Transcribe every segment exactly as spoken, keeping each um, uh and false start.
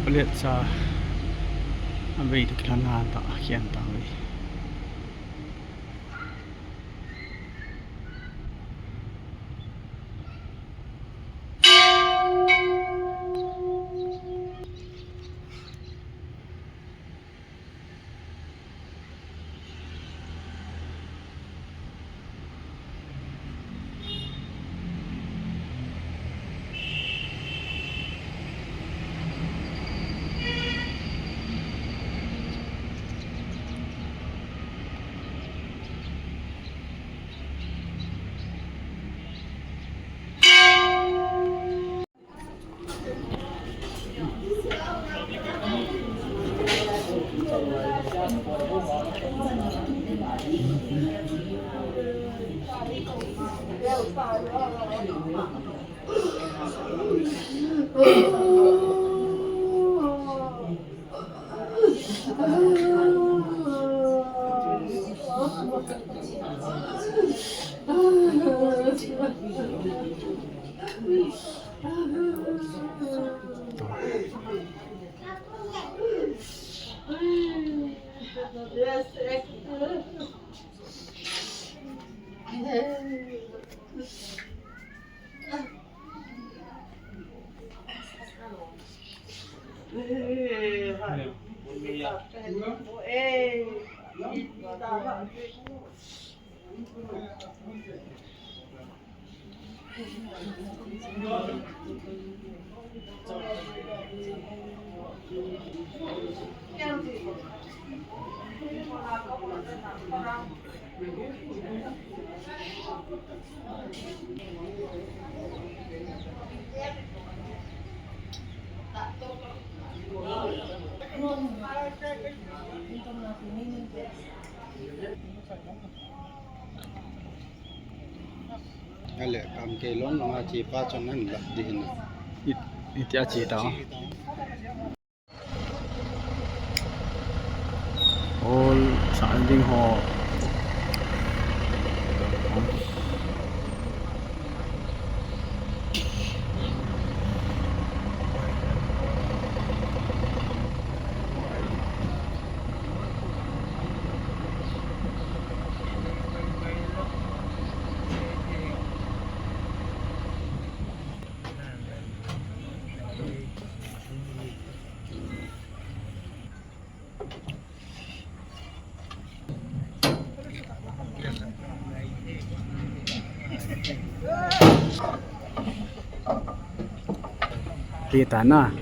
Letsa abei tu kilan na ta kian ta wei. Ale, kam kei lom lom a che pa chun nan la di hin. It, it a che ta. All standing ho. Kita na.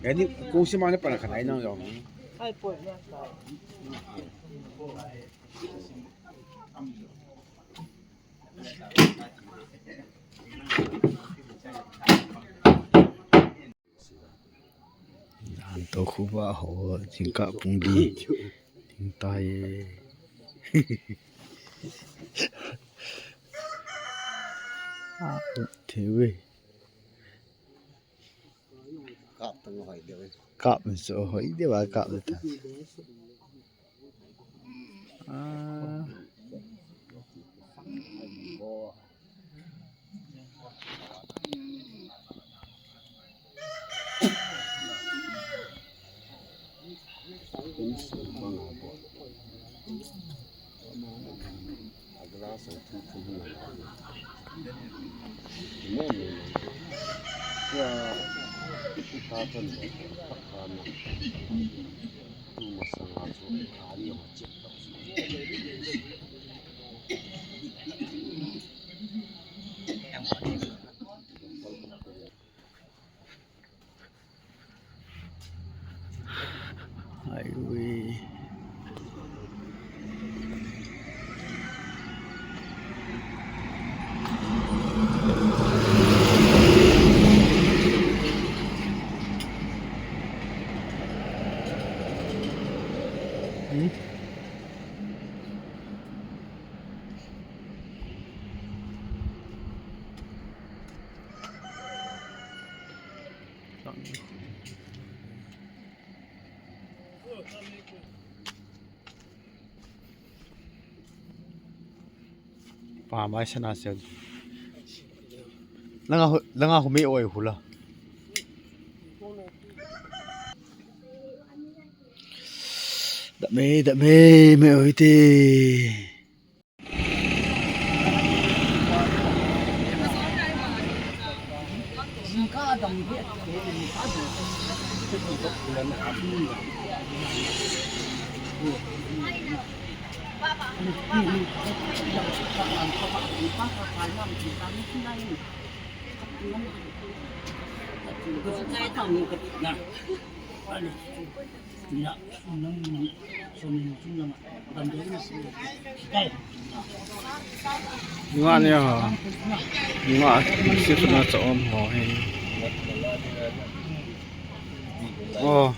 Ani kung si mana pana kana inang yong. Dan to khuba ho, jingkah pung li. Jingtai. Ah, thewe. Kap tang hoi deu. Kap so hoi deu ba kap ta. Ah. Highway. Hmm? Pa mai sana sel. Langa hu-, langa humi oi hula. Da me, da me, me oi te. Nga ni ha. Nga si suna cha om ho hi. Oh.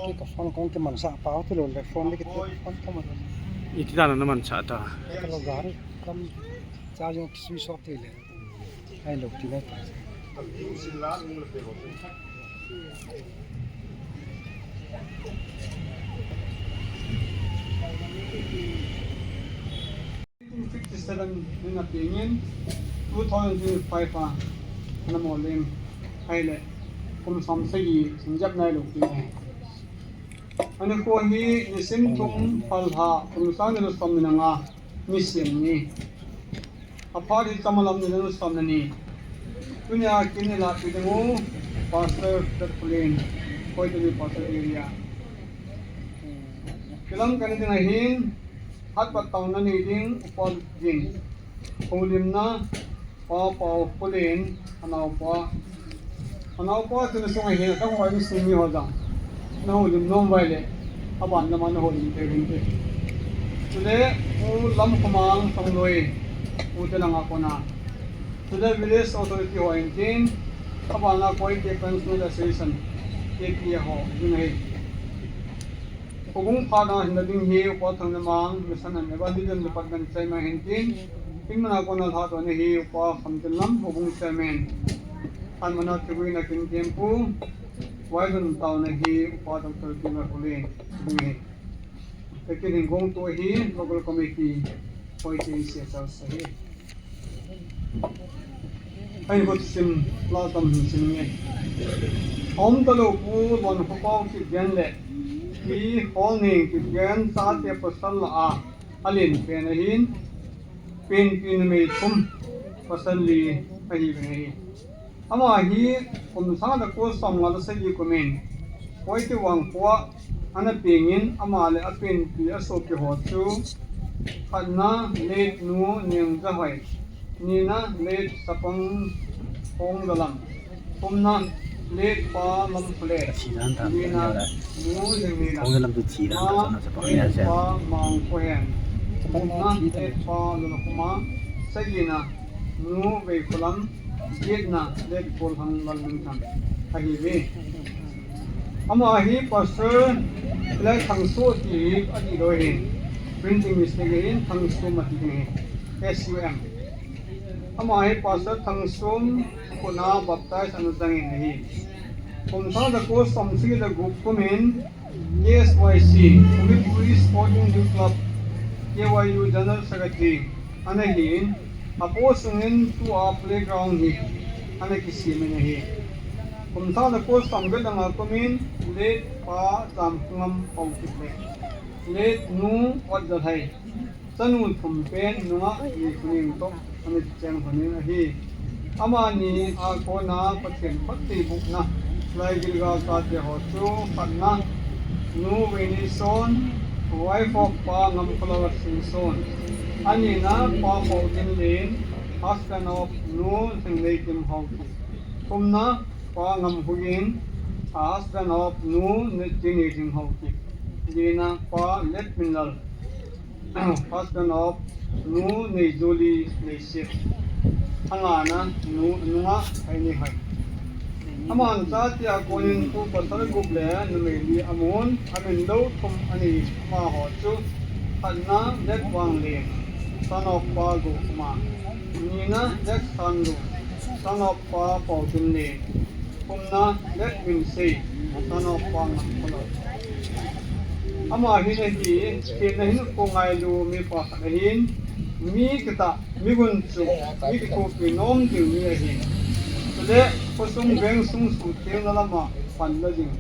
Ki ka phone kong ki mansa pa ti lo le phone le ki phone ka man. Iti dan na mansa ta. Ka lo gari kam charging switch off ti le. Ai lo ti le. Nineteen fifty-seven ni na pengin two thousand twenty-five a na molim. Ahile kum som sagi sinjap nai lo ti. Ani ko hi nisim thum phalha kum sang ni lo som ni na nga nisim ni. Aphat hi chamalam ni lo som na ni. Tunia kin ni la pi ding u Pastor Petrolin, Koitali Pastor area. Kilam kani ding ahin, Hatpat taona nei ding upa ding. Houlimna, Pa Pau Pulin, anaopa. Anaopa tuni sunga hi, ka houin sung mi ho jong nahoulim nom uva ahile, aban lama nahoulim thei uvin te. Chule, Pu Lamkhomang Songloi, Pu Telang a kona. Chule, Village Authority ho in tin, abana Koite Pensioners Association, K P A ho, ding ahi. Houbung phatna hinna ding hi Upa Thangnemang, Mission and Evangelism Department Chairman ahin tin, in mana kona lhatdohna hi Upa Khamtinlam, Houbung Chairman. An mana thugui na kin tempu, vaidun taona hi Upa Doctor Kimar Ule, Houbung hi. Ka kin hin gong to hi, Local Committee, Koite C S S ahi. Ahin kut sim, la tam hin sim nge. Aum talou Pu Lon Khopao Kipgen le, Pi Holneng Kipgen chate pasal lah a, alen pen ahin, penpi numei thum, pasal li ahiuvin ahi. Ama hi kum sang le ko som nga le sagi kumin, Koite Vangkho a ana pengin, ama le apenpi asopi ho chu, khatna Late Nu Nengzahoi, nina Late Sapang Hongzalam, thumna Late Pa Lamkholet, lina Nu Lengnelam, nga Late Pa Mangkhohen, thumna Late Pa Lolkhoma, sagina Nu Veikholam, getna Late Kolhang Lalminthang ahiuve. Ama hi Pastor Late Thangso ti hi adih lou ahi. Printing mistake ahin Thangsom ati ding ahi. S U M. Ama hi Pastor Thangsom kona baptize ana changin ahi. Kum sang le ko som sagi le gup kumin K S Y C, Kuki Sporting Youth Club, K Y U General Secretary ana hin, apost sungin tua playground hi ana kisemin ahi. Kum sang le ko som get langa kumin Late Pa Chamkhongam Haokip le Late Nu Otzathei, chanu thum pen nungah ni khuning toh ana kicheng lhonin ahi. Amani a kona Pathen phattheibohna, Lai Gilgal chate ho chu khatna Nu Veinison, wife of Pa Ngamkholal Singson, anina Pa Paotinlen, husband of Nu Lhengneikim Haokip, thumna Pa Ngamhuyin, husband of Nu Tineiling Haokip, lina Pa Letminlal, husband of Nu Neijoli Neisep, angana Nu, nungah Haineihoi. Aman chate a konin tu pasal gup le numei li amun, amin lou thum anei, amaho chu, khatna Letvangleng, son of Pa Gokuma, nina Letsanlun, son of Pa Paotinlen, thumna Letminsei, son of Pa Ngamkholal. Ama hin ahi, khenna hin ko ngailu mipa khat ahin, mi kitah, mi gunchu, mi kithopi nom ding mi ahi. Chule, khosung vengsung suhthengna lama panla ding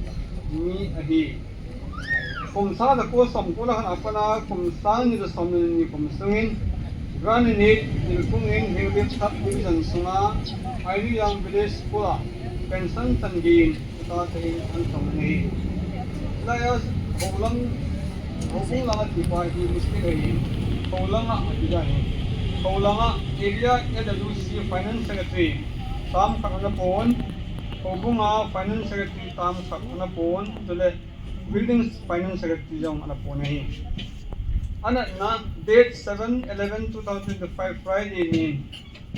mi ahi. Kum sang le ko som ko le khat a pat a kum sang ni le som le ni kum sungin, Granite, Dilkung in Hillview Sub Division sunga, Ainu Young Village School a, pension chan gei in, chate in ana thong ahi. Hilai a, Houlang, Houbung langa tipa hi mistake ahi, Houlanga ati ahi. Houlanga, Area A W C Finance Secretary, term khat ana pon, Houbunga Finance Secretary term khat ana pon, chule Building Finance Secretary jong ana pon ahi. Anatna, date seven eleven two thousand twenty-five, Friday ni,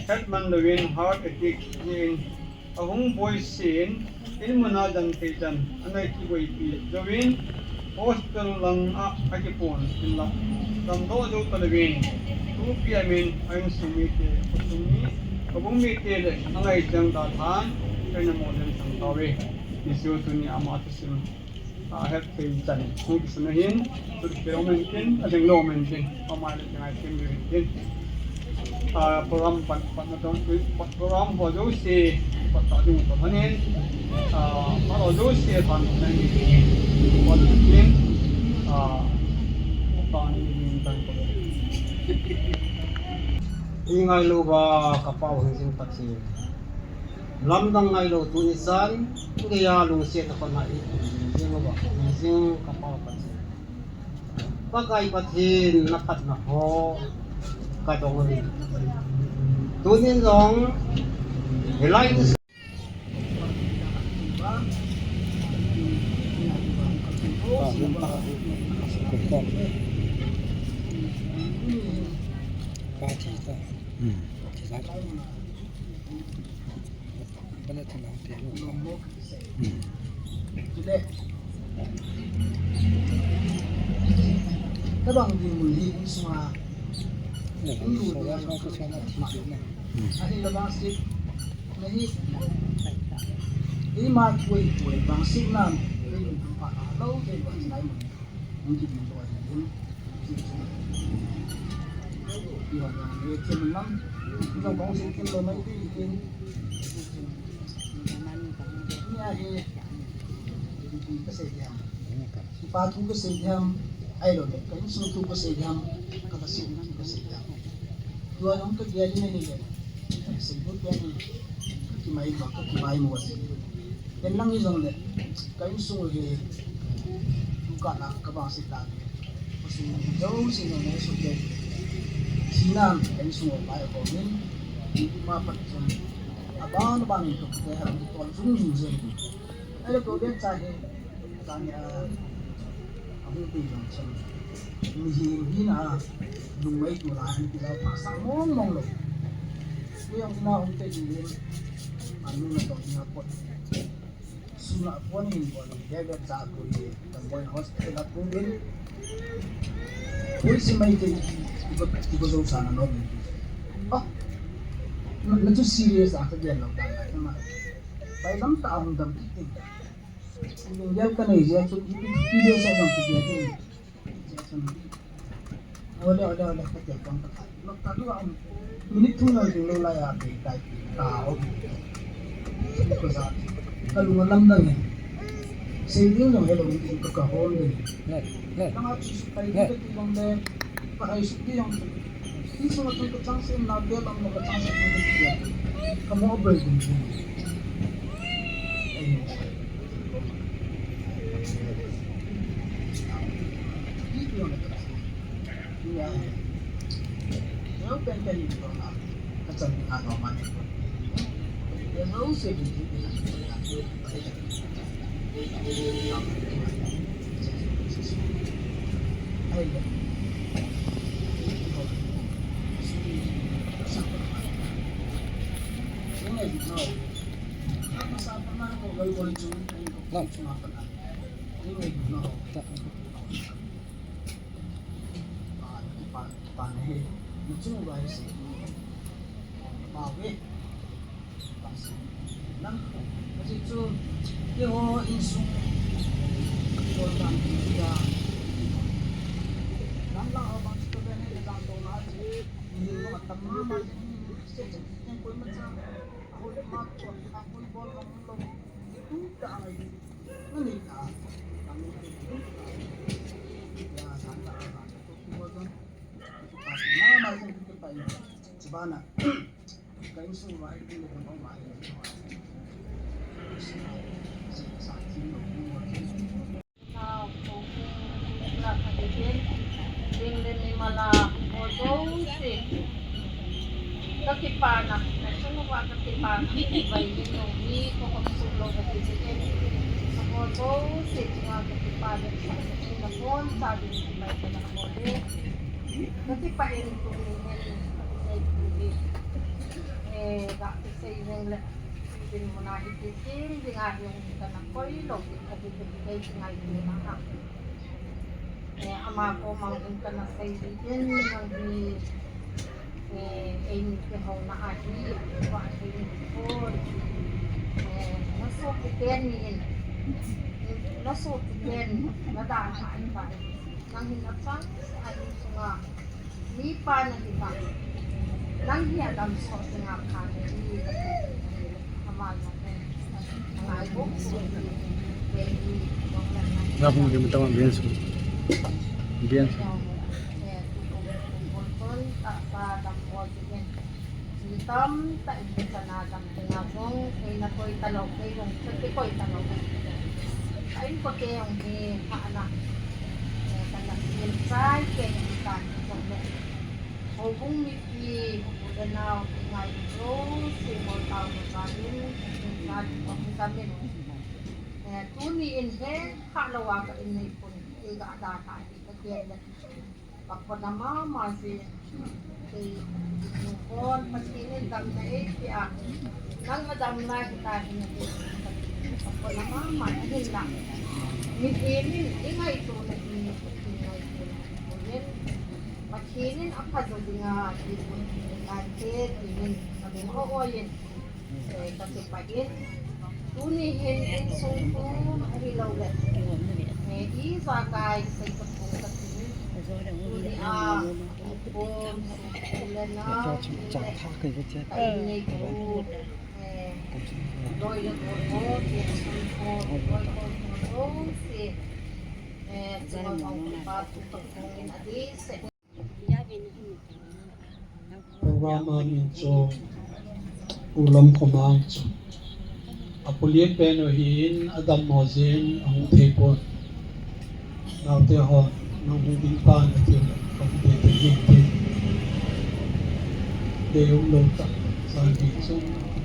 hetman louvin heart attack jeh in ahung boisen, in muna genthei chan ana kiboipi jouvin, hospital langa akipon inlang damdoh jou talouvin, two P M in a insung mite, khosung mi, houbung mite le angaichang dalhan, kahin mo lem sang tauve. Hichu tuni ama thusim. A, hetthei chan hung kisun ahin, chun kilom intin, ading lom intin, pamai le kingai tin, tin. A, program pan, pan na tong, program ho jouse, pat ta ding to manin, a, pa ho jouse pan na ni tin, pan tin, a, pa ni ni tan ko. I ngailu uva ka Pau Hing Jing Pathen. Lamdang ngailou tuni chan, geiya lungsetna kona i um jing uva, um jing ka Pau Pathen. Pakai Pathen na phatna ho ka dong uve. Tunin jong, hilai ni, Pa thi ta. Hmm. Thi ta. Bale thang te lo. Hmm. Tabang dinmun hi insunga. Inlu so la so so so na thi na. Hmm. Ahi la bang si. Nahi. Ima kuai kuai bang si na. Rin pa na lo te ba nai mo. Hung kit min to a hin. Ti ho na, eh, thim lam. Jong kong sin thim lo mai ti hin. Ni a hi. Ka sei diam. Kipa thu ka sei diam. Ahilou le ka insung thu ka sei diam. Ka, ka sei, ka sei diam. Tua jong ka gel in ahile. Ka sei diam. Ka kimai ba, ka kimai mo sei. Ken lang hi jong le, ka insung hi, tu ka na ka bang si ta le. Ka sung jouse jong le su ke. Sina ka insung ho mai ho min, ni ma pat jong. Aban ban in tu ke ha mi ton jung jung je. Ai le ko den cha he, ka ni a, a hung pi jong chen. Mi hi, mi na, lung mai tu la, ni tu la, pa sa mong mong lo. Ni jong na hung te jing le, a nu na to ni a pot. Suna pon hin pon hin, dia dia cha ko ni, Tamboi hospital a ko ni. Pui si mai te, iba, iba zo sa na no ni. Oh, na, na chu serious a ka dia lo ta na, ma. Pai lam ta hung dam ti ti. Ni dia ka nei dia chu, iba, iba sa na ku dia ti. Ole, ole, ole, ka tia pang ka thai. Lok ta tu a um. Minute thum lang ding lou lai a, bei tai. Ta, okay. Ko sa. Ka lung a lam dang e. Sei ding jong helou ding ka, ka hom ding. Ngai, ngai. Nang a chu su kai ding ka ti jong le. Ka hai su ti jong. Ti su ma tu ka chang se na, te lam lo ka chang se na. Ka mo a bei ding. Ai. Pan, pan, pan he, na chung vai se. Pa ve. Pa se. Nang, na si chu, ke ho insung. Ko dan ya. Nang la ho bang to ben he dan to na ji. Ni lo tam ma ma ji. Se se. Ko ma cha. Ko ma ko. Ko bol ma lo. Tu ta ai. Ka kipana, na sung uva ka kipana, vai min nung mi ko ko sung lo ka kipana. Ka ko to si tunga ka kipana, na kon sa din ki vai ka na ko de. Ka kipana in tu ni hen, ka kipana in tu ni. Eh, ka kipana in le, din mo na hi kipana, din a hi ka na koi lo, ka kipana in ngai tu na ha. Eh, ama ko mang in kana sei di in mang di, eh, eini kihou na ahi, wa eini ko, eh, na so kiten ni in, na so kiten, na da na in ba, nang hin na chang, ahi sunga, mi pa na hi ba, nang hi adam so sunga ka ni, Nga hung dim tama bian su. Bian su. Tam ta in sana dam te nga jong, ei na koi ta lo, ei jong te koi ta lo. Ai ko te jong ni ha na. Kana sim sai ke ni ta ni jong le. Houbung mipi, u le nau, ngai ro, si mo ta mo ta in, in sa ni mo ta min. Eh, tuni in he, kha lo wa ka in nei pun. Ka da ka hi ka ken le. Ka pona mama si. Kei, nung kon, Pathen in damna eipeh a. Nang nadam lai hita hin. Ka pona mama ahin la. Mihem in, i ngaito na hi, i ngaito na hi. Pathen in apha jo dinga, i pun, ka te, ti hin, ka ding ho, ho yin. Eh, ka kipah in. Tuni hin insung thu ahilou le. Eh, ijakai seisapung katin. Tuni a, um, sung le nao, ka in neitu, eh, loi le gol ho, insung ho, loi ho, ho, ho, si. Eh, chunga ong pa tu ka kong in adih seh. Program a min chu Pu Lamkhomang chu. Apolian pen u ahin, adammo jeh in ahung thei pon. Naote hon, nang hung ding tan atiu le, kahung thei thei ding tin. Deium lou tah, jan hi chu,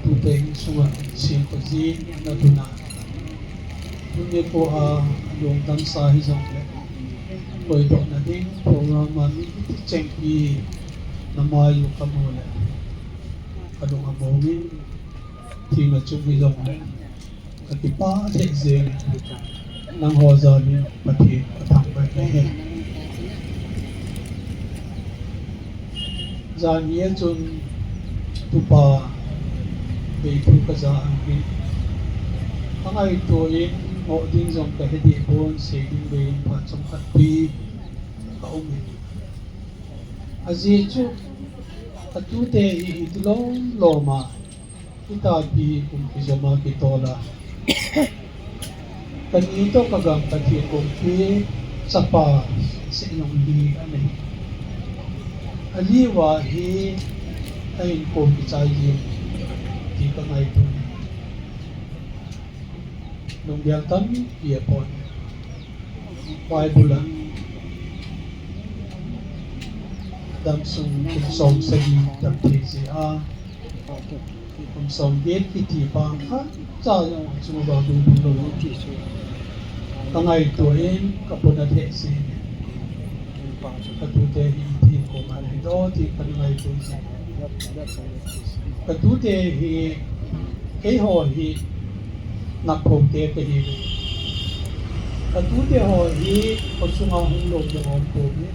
tute insunga, sin pa jin, na tuna. Tuni po a, alung damsa hijongle. Koidohna ding program a mi iti chengpi na mai u kamu le. Kalung among in thina chung hijongle. Ka kipah lheh jeng. Nangho jal in Pathen athangvah nahi. Jan hi a chun tupa kei thu kaja ang hi. Ka ngaito in ngoh ding jong kahe deh pon, sei ding bei in phat chomkhat pi ka um in. Ajeh chu katute hi iti lom lom a, itapi kum kijom a kitol a. Kani toh kagang Pathen kumpi chapa seh jong li anei. Ali uva hi ahin kom kichai jeng ti ka ngaito in. Lunggel tampi apon. Bible a damsung kum som sagi dam thei jeh a. Kum som get kiti pang khat cha jong achung uva ding ding lou. Ka ngaito in ka pona lheh jeng. Katute hi iti koma nahi do ti ka ngaito jeng. Katute hi, keiho hi, naphoute kahi. Katute ho hi, khosunga hung lou jong aumpoi.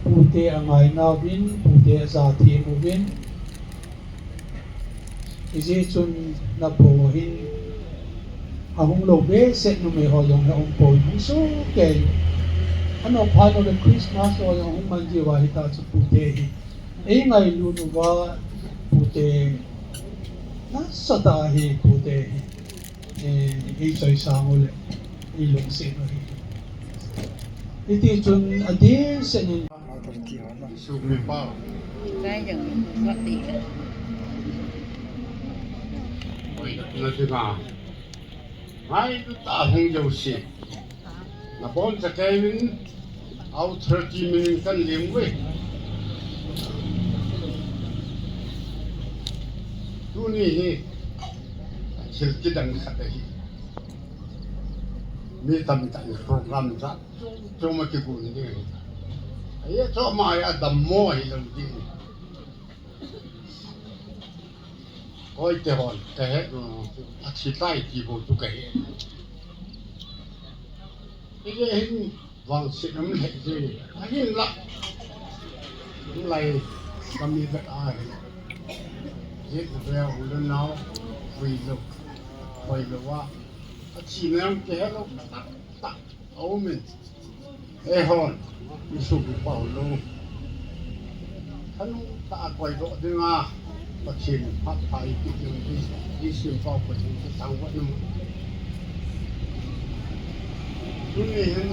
Pute angaina uvin, pute ajathem uvin. Hijeh chun napho hin, ahung lou behseh numei ho jong hi aumpoi. Hung soh kei. Anop phat ule Christmas ho jong hung man jiu ahi ta chu pute hi. Eingailut uva pute, nasatah a hi pute hi, eh, eichoisang u le, eilungset u hi. Hiti chun adeh seh in. Ngai jong, ngai jong. Ngai ta hung jouse. Nabonchauvin, au thirty minute kan lem uve. Tuni hi thil kidang khat ahi. Mi tamtah in program jat chom chom a kigon ding ahi. Ahi chu ama hi adammo ahilou ding. Hoite hon, kahe, uh, athi tai ti bou chu kahe. Hijeh hin vangset um lheh jeng. Ahinla, um lai, kami vet ahi. Jet ve u le nao, vui lou, vui lou a. Athina jong kihe lou, tak, tak. Aum in. Eihon, i suk i pao lou. Thanop tah a koidoh dinga, Pathen phat pha i pe ding, i, i sim pao Pathen chu thangvah in. Tuni hin,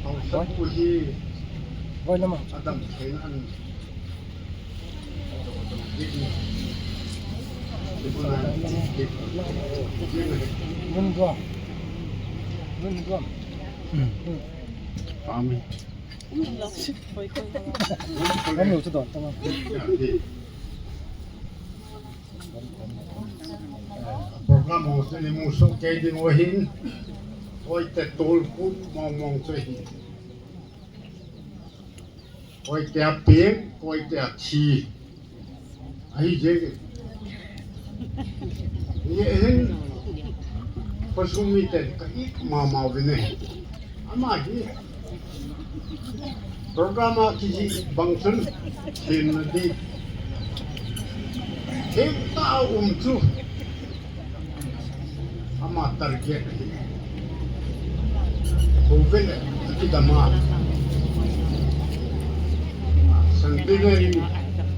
haosapu hi, Voi lama. Adam thei nan. Mun dua. Mun dua. Amen. Amen, tu don, tamam. Program ho chu ni mu soh kei ding u ahin. Koite tolpum mong mong chu ahi. Koite a peng, koite a thi. Ahi jeng. Ye hin, khosung miten ka it mama uvin e. Ama hi. Program a kijih bang chun, themna di. Themtah a um chu. Ama target ahi. Khovel a kidam a. Centenary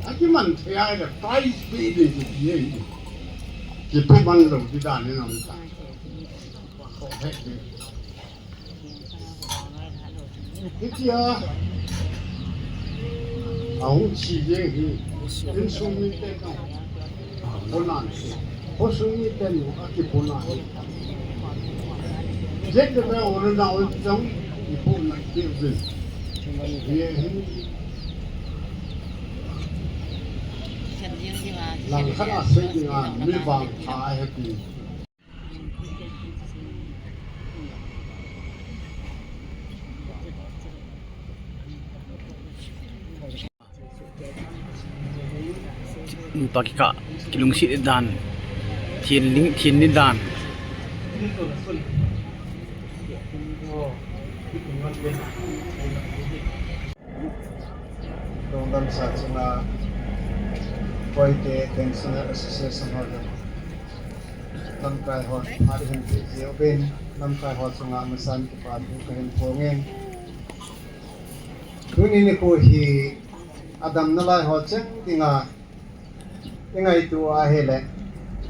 a kiman thei a le prize pe ding chu ti ahi. Kipe man lou ti dan in aum ta. Khohe. Hitia ahung chi jeng hi, insung mite toh. Ponan. Khosung mite toh akiponan. Jet de ba ora na ol jong, iponan ti uvin. Ye hin. Langkhat a sei dinga mi vangpha ahi ti. Nupa kikah, kilungset dan, thenling, thenling dan. Lungdam sa chunga Koite Pensioner Association ho jong lamkai ho phat hin pe jeh uvin, lamkai ho chunga amasan kipa thu kahin phong e. Tuni nikho hi adamna lai ho cheng dinga i ngaito ahile,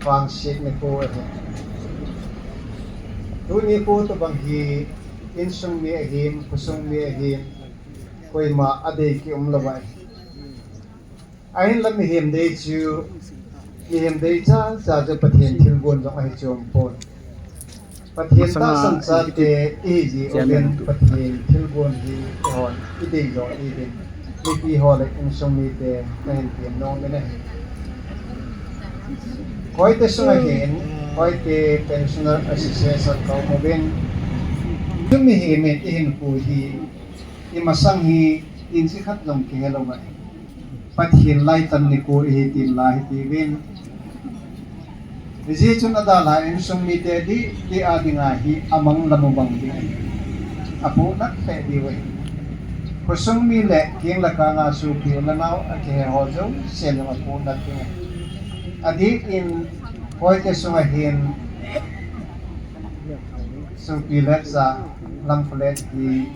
vangset nikho ahi. Tuni nikho tobang hi insung mi ahin, khosung mi ahin, koima adei kium lou ahi. Ahinla mihem dei chu, mihem dei chacha chu Pathen thilgon jong ahi chom pon. Pathen tahsan chate ihi jeh uvin, Pathen thilgon hi eihon idei jo iuvin. Mipi ho le insung mite nahin tem nom in ahi. Koite sunga hin, Koite Pensioner Association kaum uvin. Chu mihem in ihinkho hi, imasang hi, inchi khat jong kihe lou ahi. Pathen laitan nikho ihi tin la hitiuvin. Hijeh chun adalha insung mite dih, dih a dinga hi amang lam u bang ding ahi. Apohnat lheh diu ahi. Khosung mi le keng le kang a sopi u le nao akihe ho jouse jong apohnat ding ahi. Adih in Koite sunga hin sopi le cha lam khulet hi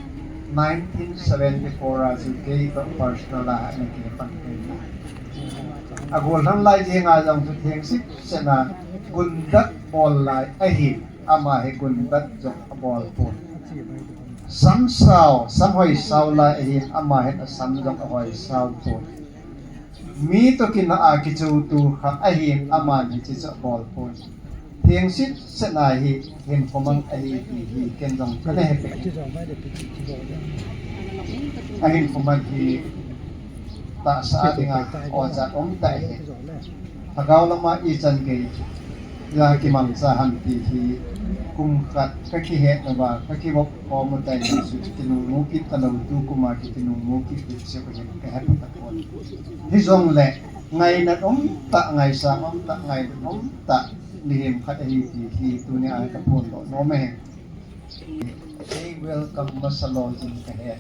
nineteen seventy-four a chu kei toh personal a ana kipan thei. Agollhang lai jenga jong chu thengset set a gundat bol lai ahi, ama hi gundat jong abol pon. Sam sao, sam hoi sao lai ahin, ama hin asam jong ahoi sao pon. Mi toh kinah a kichotu kha ahin, aman hiche chu abol pon. Thengset set a hi hinkho mang ahi ti hi ken jong kana hepeh. Ahinkho mang hi tahsa a dinga oja um tah ahi. Lhagao lama ichan gei a kimangcha ham ti hi kum khat kakihet uva, kakivop khom u tai chu kinungmu kit talou, tukum a kitinungmu kit ding chu kahin kahet tapon. Hijongle ngaina um tah, ngaisang um tah, ngaina um tah mihem khat ahi ti hi tunia kaphondoh nom ahi. Kei welcome masa lou jing kahi,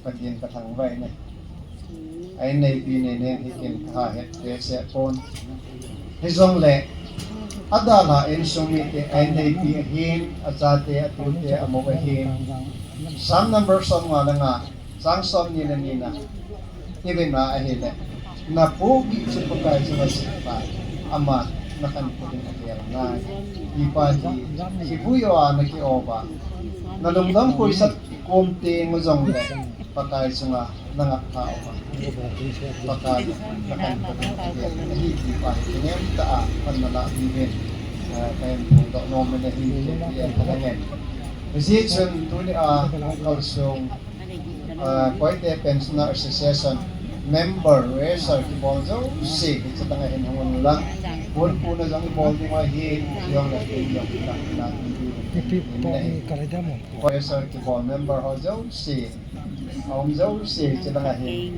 Pathen kathangvah in ahi. A inneipi neinei hi ken kahet behseh pon. Hijongle adalha insung mite a inneipi ahin, achate, atute, amou ahin. Psalm number somnga le nga, chang somni le ni na ivena ahile, napohgih chu Pakai chunga settai, aman nakhankho ding agel nai. Hipa hi, kivui uva naki-o uva, nalungdam khoisat kom teng u jongle, Pakai chunga nangap tha uva, Pakai nakhankho ding agel ahi, hipa hi kinem tah a pan nalah diuvin, eh, kahin phongdoh nom in ahi, ti kahin ngen. Hijeh chun tunia kalsong, ah, Koite Pensioner Association member register kibol jouse hiche tanga hin hung un lang. Pon pon a jong bol ding ahi, jong le jong le. Professor kibol member ho jouse, aum jouse, chilanga hin.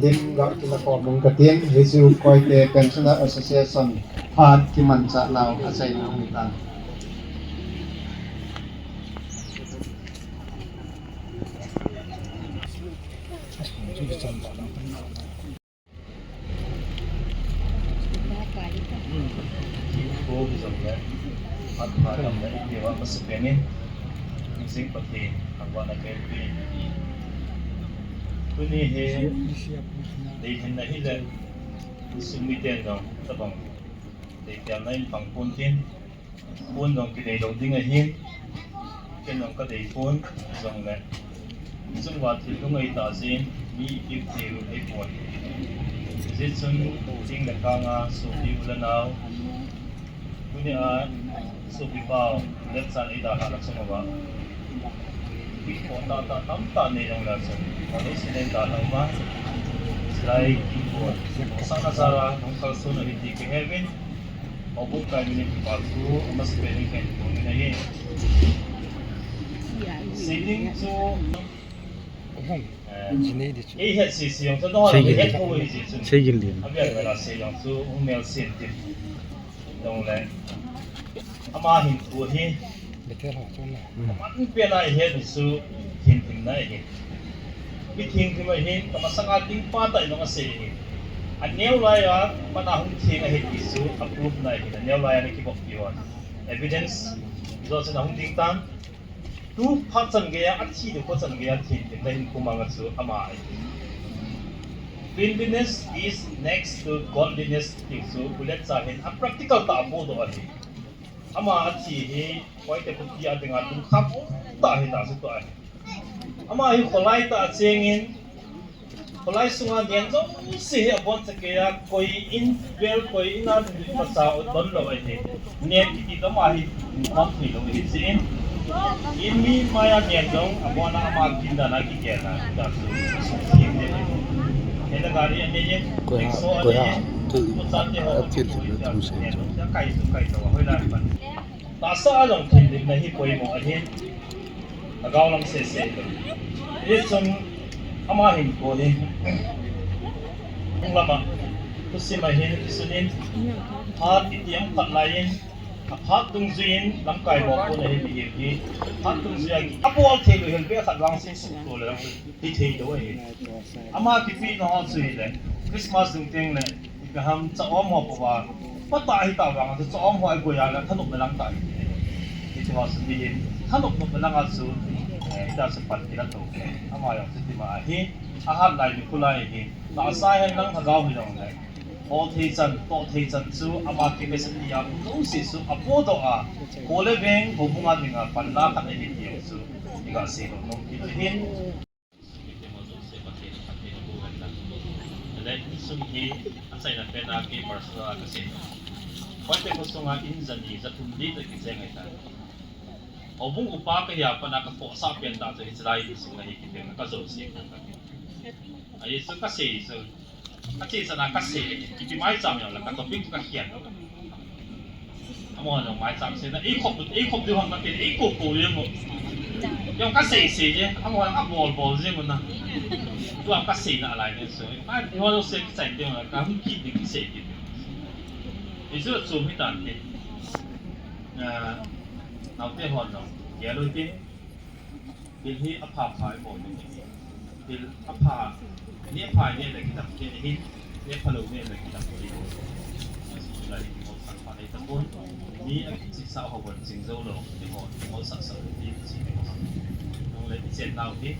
Lim ga kila ko mong katin, hichu Koite Pensioner Association phat kimanchah nau achaina hung tan. Tuni hi, deihin na hile, sumiten jong, tabang, deitel na in pang pon tin. Pon jong kinei lou ding ahin, ken jong kadei pon, jongle, chungva thil lungai tah jeh in, mi ipi thil eipon. Hijeh chun, ching le kanga, sopi u le nao, tunia, sopi pau, lechan eidalhah na chunguva. Kipon tahtah tamtah nei jongle chun, kalo sinen dalhah uva. Chulai kipon, sang a jara, hung kalson u ahi ti kaheuvin. Houbung kai minin kipa thu amasapen in kahin phong in ahi. Seiding chu, eh, eihet sese jong chu, nangho jong hetthei u ahi jeh chun, avel vel a sei jong chu hung melsen tin. Jongle, ama hinkho hi Bethel ho chun na. Aman pen a ihet u chu, thinthim na ahi. Mi thinthim ahin, kamasanga ding pa tah in jong asei ahi. Aneo lai a, pat a hung theng ahi ti chu, a proof na ahi. Aneo lai a ana kibok pi hon. Evidence, ijo chun ahung ding tan. Tu phat chan gei a, athi nikho chan gei a, thinthim na hinkho manga chu ama ahi. Cleanliness is next to godliness ti chu, Buletcha hin a practical tah a apohdoh ahi. Ama athi hi, Koite khopi a dinga lungkham um tah hita chu tua ahi. Ama hi kholai tah a chengin, kholai sunga nen jouse hi aboncha kei a, koi in, vel koi in a lunglut macha u donlou ahi. Nen kiti toh ama hi lungkham theilou ahi jeh in. In mi maiya nen jong abon a ama kin dan a kigel a, hita chu sum thim le ahi. Hita gari anei in, rickshaw anei in, tu chate ho, akai chu kai lou a, hoilai pan. Tahsa a jong thinthim na hi poimo ahin, lhagao lam sese. Hichun ama hinkho hi, hung lama, thusim a hin kisun in, phat kiti aum phat lai in, aphat dungjui in, lamkai bol pon ahi mihem hi, phat dungjui a, abol theilou hel beh khat vang sin sukto le. Hithei lou ahi. Ama kipehna ho chu hile, Christmas dung teng le, ipi ham cha-om ho pouva, patah hita vang chu cha-om ho iboi a le thanopna lang tah ahi. Hiti ho chu mihem thanop nopna langa chu, eh, hita chu pan kila tou. Ama jong chu tima ahi, ahat lai nikho lai ahi. Tahsa hen lang lhagao hijongle, ho thei chan, toh thei chan chu ama capacity a um jouse chu apohdoh a, kho le veng, houbung a dinga panla khat ahi ti jong chu iga seilou nom kit u ahin. Sumite ho jouse Pathen, Pathen abu hen lang. Chule insung hi achaina pen a kei personal a kasei nom. Koite khosunga in jani jathum ding toh kicheng ahitai. Houbung upa kahi a pat a kakhohsah pen tah chu hiche lai insung ahi kiti a kajouse pen tah. Ahi chu kasei chu. Kachechan a kasei, ipi maicham jong le ka topic chu kakhel lou. Amaho jong maicham seina, eikhop, eikhop diu ham kati, eiko ko jeng u. Jong kasei sei je, amaho jong abol bol jeng u na. Tua kaseina alai ne so. Ai, eiho jong sei kichai ding u, kahung kit ding kisei kit. Hichu chom hitante. Ah, naote hon jong gel u hite. Thil hi apha pha ibol ding ahi. Thil apha, neh pha neh le kidam thei ahi, neh pha lou neh le kidam thei ahi. Lai hi kihol sang pha nei tapon. Mi akichihsah ho bon ching jou lou, eiho kihol sah sah lou ti chi nei ho. Nung le ichen nau hi,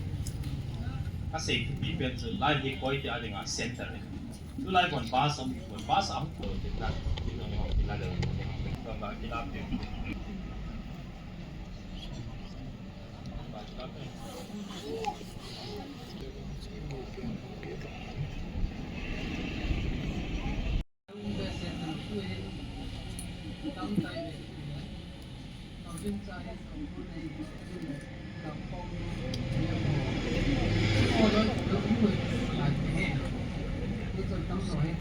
kasei thupi pen chu lai hi Koite a dinga center ahi. Tulai bon bus a, bon bus a hung lou tin na, tin nung ho, tin la lou, tin la lou, tin la lou.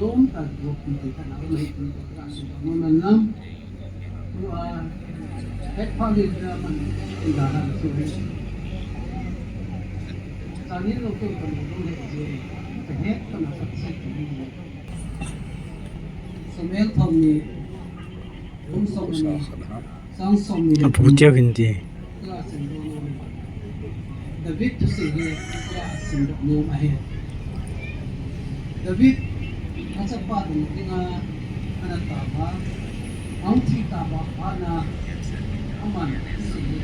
Lom ta group ni te kana mai ti ka su no na nam. Tua het pha le da man da ha su. Sa ni lo ko ko lo he je. Ka het kana sa se ti. Samuel thom ni. Bung som ni. Sang som ni. Apu tia vin ti. David thusei hi, a simdoh nom ahi. David, achapa ding dinga, ana tao a, ahung thi tao a, ana, aman, thusei hi,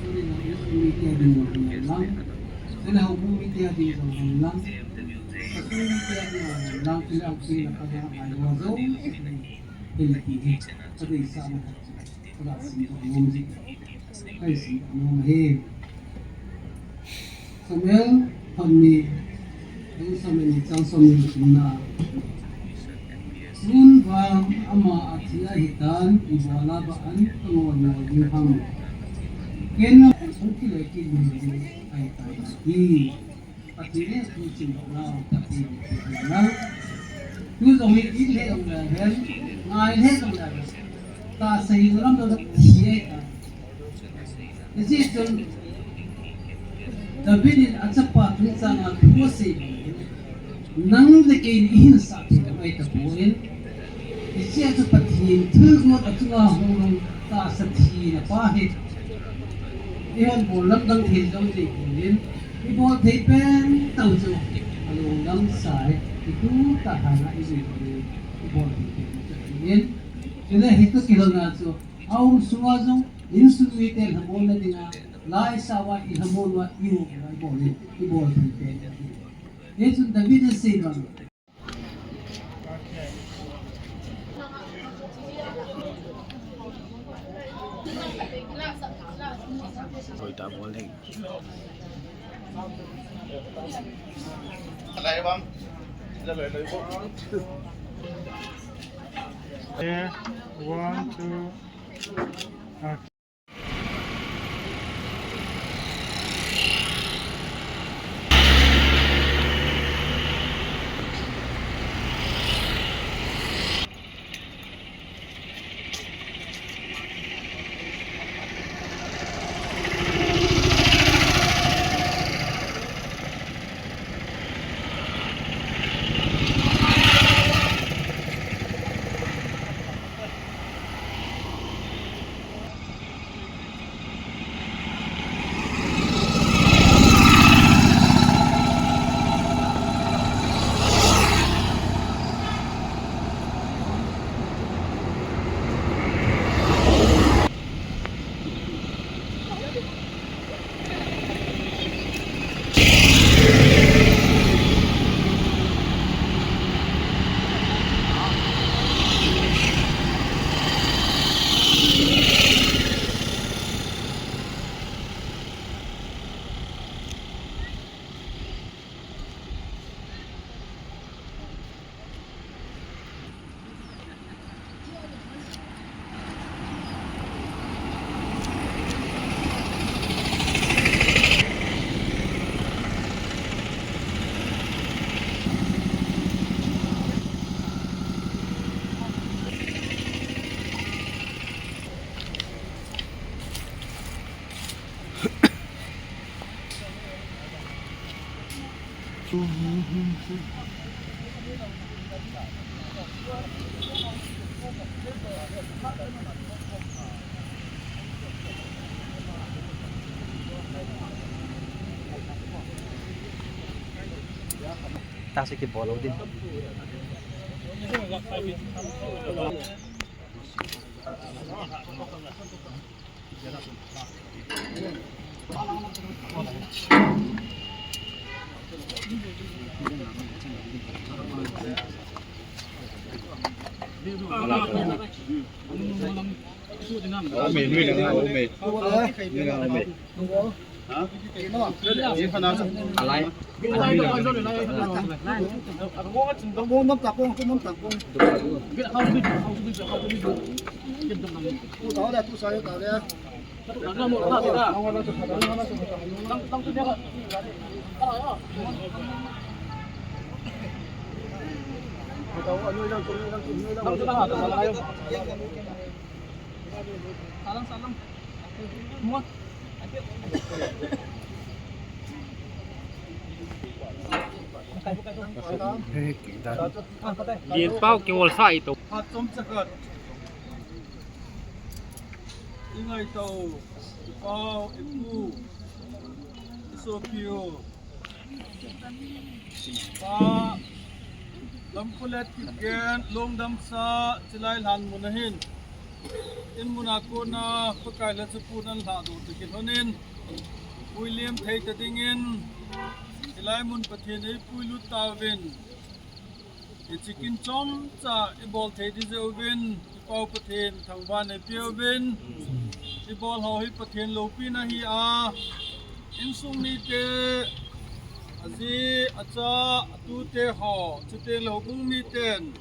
tuni na, mi tia ding jong hung lang. Tuni na, houbung mi tia ding jong hung lang. Kasung mi tia ding jong hung lang, tuni na, tuni na, ka ding a, ai, wa zo, hile ti hi, ka dei sa na. Samuel thom ni, Samuel ni chang som ni na. Tun vang ama athi ahitan, ibola ba an kangol ngol ding ham. Ken na sung kile kile ahitan. Pathen in thu simdoh nau, Pathen in thu simdoh nau. Tu jong hi, in le jong le hen, ngai le jong le hen. Tahsa hi lam dang thi ahi ta. Hijeh chun, David in achapa chungchang a thu asei. Nang le kei in ihin sah thei lou ahi tapon. Hijeh chun Pathen thilgon achunga hung lhung tahsa thina pa hi. Eihon bol lamdang thei lou jeh in. Ibol thei pen tau chu, alung lamsai, itu ta hana i jui tu, ibol thei pen chu in. Chule hitu kilona chu, aum sunga jong, insung mite lhamonna dinga, laisauva i lhamon uva i um uva ibol in, ibol thei pen chu. Hichun David in asei bang. Koi ta bol ding. Alai bang. Alai, alai, alai. There, one, two. Okay. Tasi kibol lou din. Ome, nui le nga, ome. Nui le nga, ome. Salam, salam. Lien pau kingol sa ito. Phat chomcha khat. I ngaito, i pau, i pu, i sopi u. Pa, Lampulet Kipgen, Lungdamsa, Chilai Lhan mun ahin. In mun a kona, Pakai le Chapun ahin lhahdoh toh kilhonin, puilim thei ta dingin, hilai mun Pathen in eipuilut tauvin. Hiche kin chomcha i bol thei ding jeh uvin, i Pau Pathen thangvahna i peuvin, i bol ho hi Pathen loupina ahi a, insung mite, aji, acha, atute ho, chuteng le houbung miten,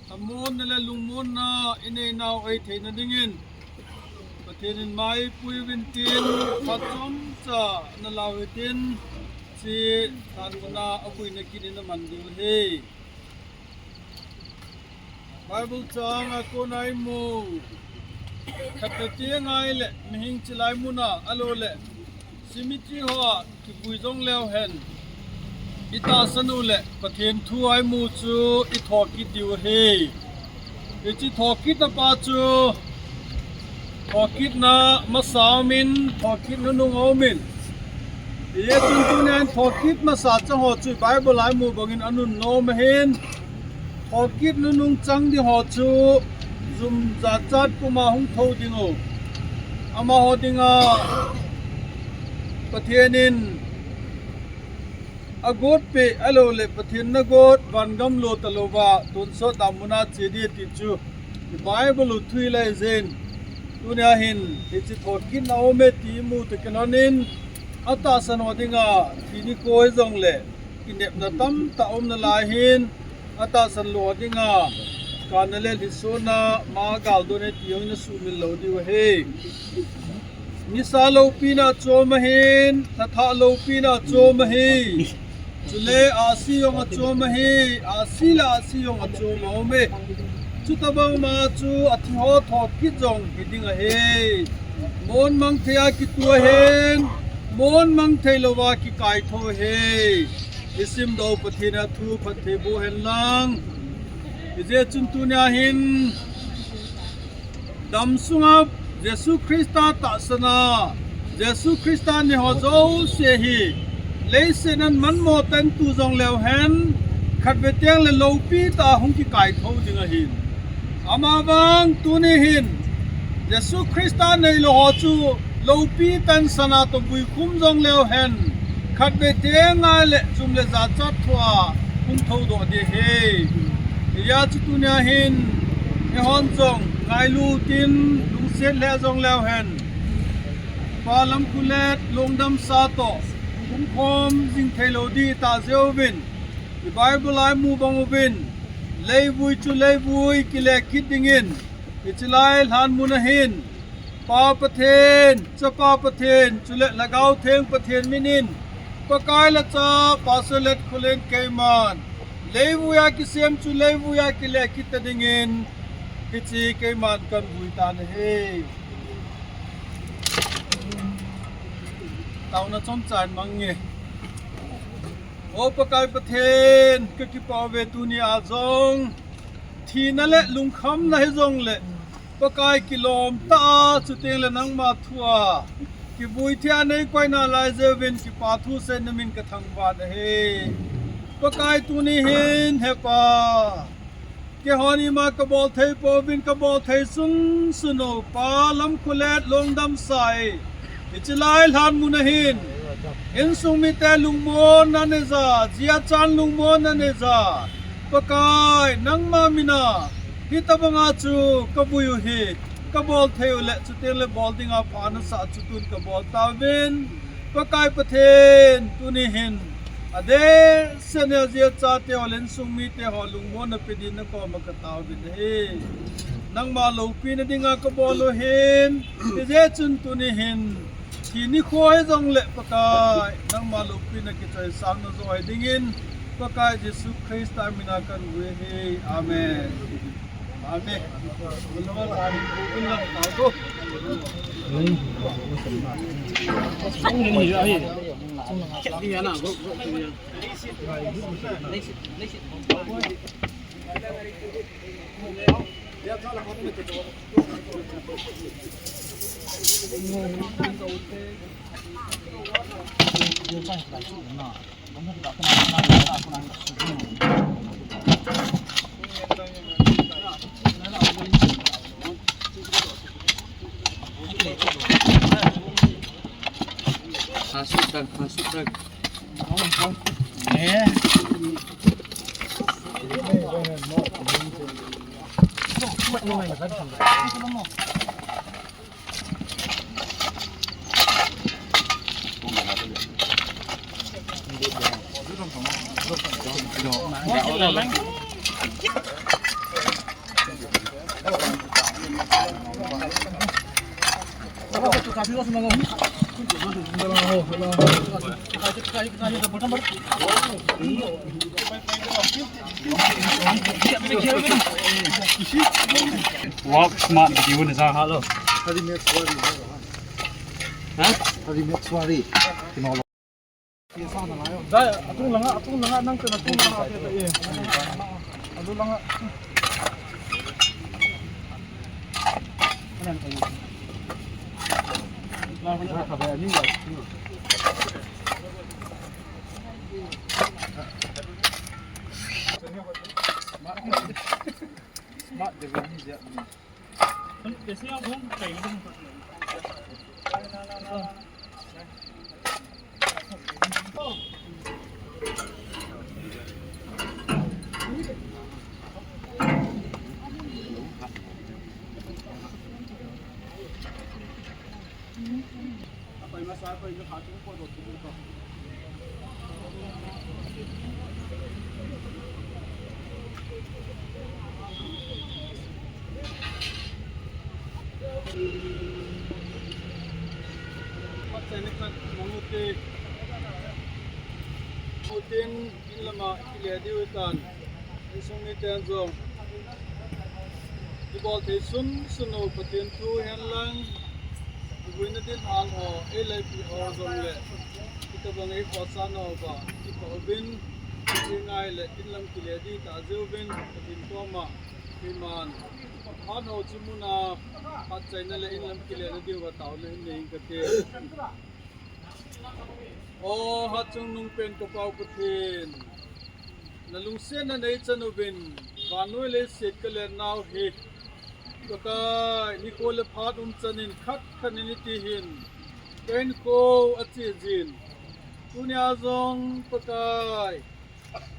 thamonna le lungmonna i neinau ahi theina dingin, Pathen in mai pui uvin tin, phat chomcha na lau hitin, hiche lhan mun a avuina kin in aman diu ahi. Bible chang a kona i mu. Khatvei teng ahile, mihem chilai mun a, ahilou le, cemetery hoa kivui jong leu hen, i tahsan u le, Pathen thu a i mu chu i thokit diu ahi. Hiche thokitna pa chu, thokitna masa um in, thokit nunung um in. Hijeh chun tunin thokit masa chang ho chu Bible a i mu bangin anunnom ahin. Thokit nunung chang ding ho chu jum jachat puma hung thou ding u. Amaho dinga Pathen in agotpi ahilou le Pathen in agot vangam lo talouva tonsot damun a che ding ti chu Bible u thu ahijeh in, tunia hin hiche thokitna aume ti i mu toh kilhonin, atahsan ho dinga thi nikho hijongle kinepna tamtah aum nalai hin, atahsan lou ho dinga Kana le lhisona ma galdon e ti jong ina sumil lou diu ahi. Nisa loupina chom ahin, thathah loupina chom ahi. Chule ahsi jong achom ahi, ahsi le ahsi jong achom aum e. Chutabang ma chu athi ho thot kit jong hiding ahi. Mon mang thei a kitu ahin, mon mang thei louva kikaitho ahi. Isimdoh Pathen in athu phatthei boh hen lang. Hijeh chun tunia hin dam sunga Jesu Christa tahsan a, Jesu Christa neiho jouse hi leiset a manmo tah in tu jong leu hen, khatvei teng le loupi tah a hung kikaitho ding ahin. Amavang tuni hin Jesu Christa neilou ho chu loupi tah in sana toh vuikhum jong leu hen, khatvei teng le jum le jachat thua hung thoudoh ding ahi. Hijeh chun tunia hin eihon jong ngailu tin lungset lheh jong leu hen, Pa Lamkholet lungdam sa toh hung khom jing thei lou ding tah jeh uvin, i Bible a imu bang uvin, leivui chu leivui kile kit dingin, hiche lai lhan mun ahin, Pa Pathen, Chapa Pathen, chule Lhagao Theng Pathen minin, Pakai le Cha, Pastor Letkholen keiman, leivui a kisem chu leivui a kile kit ta dingin, hiche keiman kan vui tan ahi. Taona chomcha in mang inge. O Pakai Pathen, kakipah uve tunia jong. Thina le lungkhamna hijongle, Pakai kilom tah a, chuteng le nangma thu a kivui thei a neikoi nalai jeh uvin kipa thu seiyin namin kathangvah in ahi. Pakai tuni hin, He Pa, keihon ima kabol thei pouvin, kabol thei sunsun u Pa Lamkholet lungdam sa e. Hiche lai lhan mun ahin, insung mite lungmonna neija, jachat lungmonna neija, Pakai, nangma mina hitabanga chu kavui u hi, kabol thei u le, chuteng le bol dinga pha nasah chu tun kabol tauvin, Pakai Pathen, tuni hin adeh seh a jachat te ho le insung mite ho lungmonna pe din nakoma kataovin ahi. Nangma loupina dinga kabol u ahin, hijeh chun tuni hin, thi nikho hijongle Pakai, nangma loupina kichoisang najo dingin, Pakai Jesu Christa mina kavui ahi. Amen. Amen. Masuk, Kang, masuk, Kang. Walk smart video ni sa. Hello. Hadi me suari. Ha? Hadi me suari. Dai, atung langa, atung langa, nang kena atung langa, ate ta e. Atung langa. Pathen in khat mang ute. Utin in lama kile diu tan. Insung miten jong ibol thei sum sunu Pathen thu hen lang, ibuina din hang ho, ei laipi ho jong le, itabang ei khosan ho ba, ipa uvin, ingai le in lam kile di ta jeuvin, Pathen koma, iman, han ho chimuna, hat chaina le in lam kile na diu ba tao le in nei kate. O, hat chung nung pen ka Pau Pathen. Na lungsetna nei chan uvin, vannoi leiset ka len nau hi. Pakai, nikho le phat um chan in khat khat in iti hin. Ka hinkho a che jin. Tunia jong Pakai.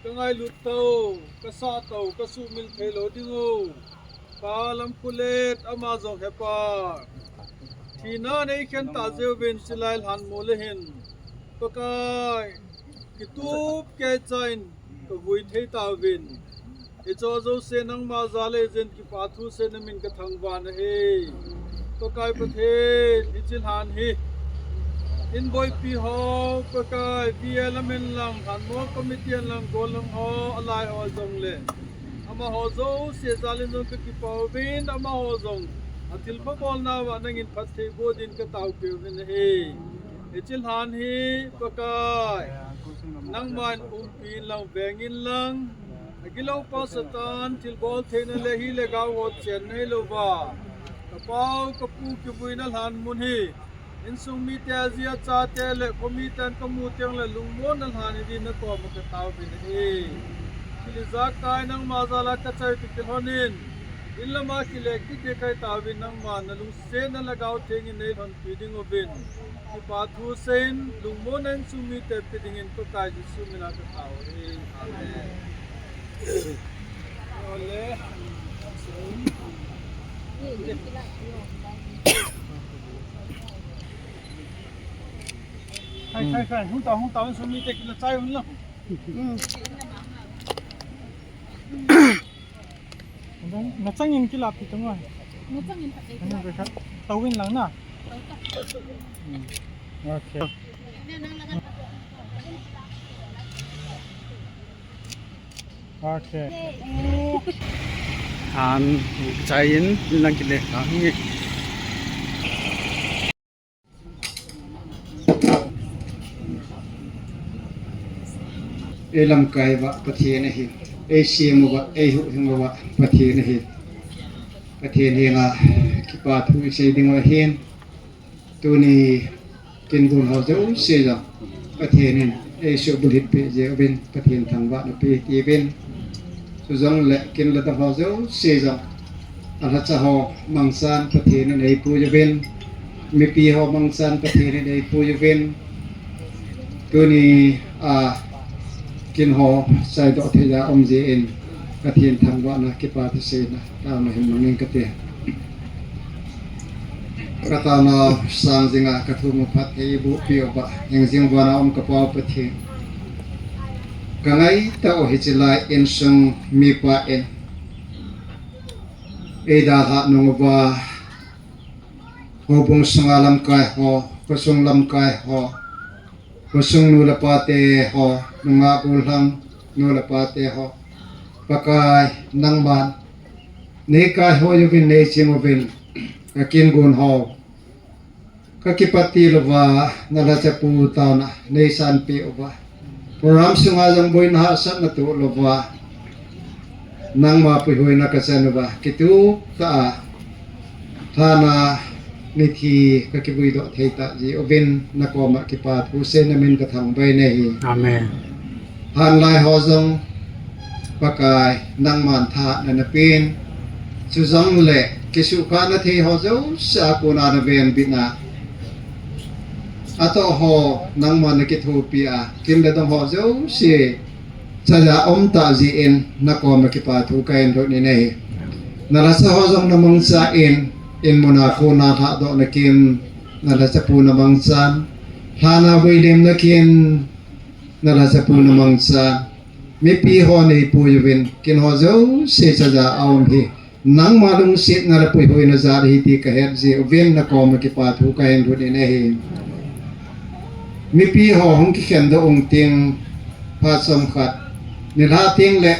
Ka ngailut tau, ka sah tau, ka sumil thei lou ding u. Ka lam khulet ama jong hepa. Thina nei khen ta jeuvin silai lhan mu le hin. Pakai, kitup kei chain, ka vui thei tauvin. Hicho jouse nangma jal le jin kipa thu seiyin namin ka thangvah nahi. Pakai Pathen, hichi lhan hi. In boipi ho, Pakai, P L M in lang, Hanmo Committee in lang, Gollhang ho, alai ho jong le. Amaho jouse jal in jong ka kipa uvin, amaho jong. Athil pha bolna uva nangin phatthei boh din ka taopeh uvin ahi. Hichi lhan hi, Pakai. Nangman umpi in lang, veng in lang. Agilou pa Satan, thilbol theina le hi le gao ho chen nei louva. Ka pau, ka pu kivuina lhan mun hi. Insung mite, aji achate le khomi ten ka mu teng le lungmonna lhan hi din na koma ka taovin ahi. Thil ijakai nangma jal a ka chai kiti lhon in. In lama kile kiti kai taovin nangma na lungsetna le gao theng in nei lhonpi ding uvin. Kipa thu seiyin, lungmonna insung mite pe dingin Pakai Jesu mina ka tao ahi. Amen. Ole. Khai, khai, khai. Hung tao, hung tao, insung mite kila chai un lang. Nachangin kila pi tong oi. Nachangin phat. Ano be khat. Taovin lang na. Okay. Okay. An chai in lang kile ka ngi. Ei lamkai uva Pathen ahi. Ei sem uva, ei huhhing uva Pathen ahi. Pathen henga kipa thu isei ding u ahin. Tuni kin gon ho jouse jong Pathen in ei subulhit peh jeh uvin Pathen thangvahna pe tiuvin. Chujongle kin le dong ho jouse jong, alhacha ho mangchan Pathen in eipui uvin, mipi ho mangchan Pathen in eipui uvin. Tuni a kin ho chaidoh thei a um jeh in Pathen thangvahna kipa thu seina taona hin mangin kati. Ka taona sang jinga ka thu mu phatthei boh peh uva, hingjing vana um ka Pau Pathen. Ka ngaito u hiche lai insung mipa in ei dalhah nung uva, houbung sunga lamkai ho, khosung lamkai ho, khosung nu le pa te ho, nungah gollhang nu le pa te ho, Pakai nangman nei kaihoi uvin, nei ching uvin, ka kin gon ho ka kipat til uva, na lhachapu taona nei sanpeh uva, program sunga jong boina hahsatna toh louva, nangma puihoina ka chan uva, kitup tah a, lhana mithi ka kivui doh thei tah jeh uvin, na koma kipa thu seina min ka thangvah e nahi. Amen. Lhan lai ho jong, Pakai, nangman thahatna na pen. Chujongle, kisuhkhahna thei ho jouse a kona na venbit na. Atoh ho, nangman na kithopi a, kin le dong ho jouse, chaja um tah jeh in, na koma kipa thu ka hin lhut in ahi. Na lhacha ho jong na mangchan, in muna kona lhahdoh na kin, na lhachapu na mangchan, lhana vuilim na kin, na lhachapu na mangchan, mipi ho nei pui uvin, kin ho jouse chaja a um hi, Nangma lungsetna le puihuina jal ahi ti kahet jeh uvin nakoma kipa thu kahin lhut in ahi. Mipi ho hung kikhen doh ung ting phat chomkhat, nilhah teng le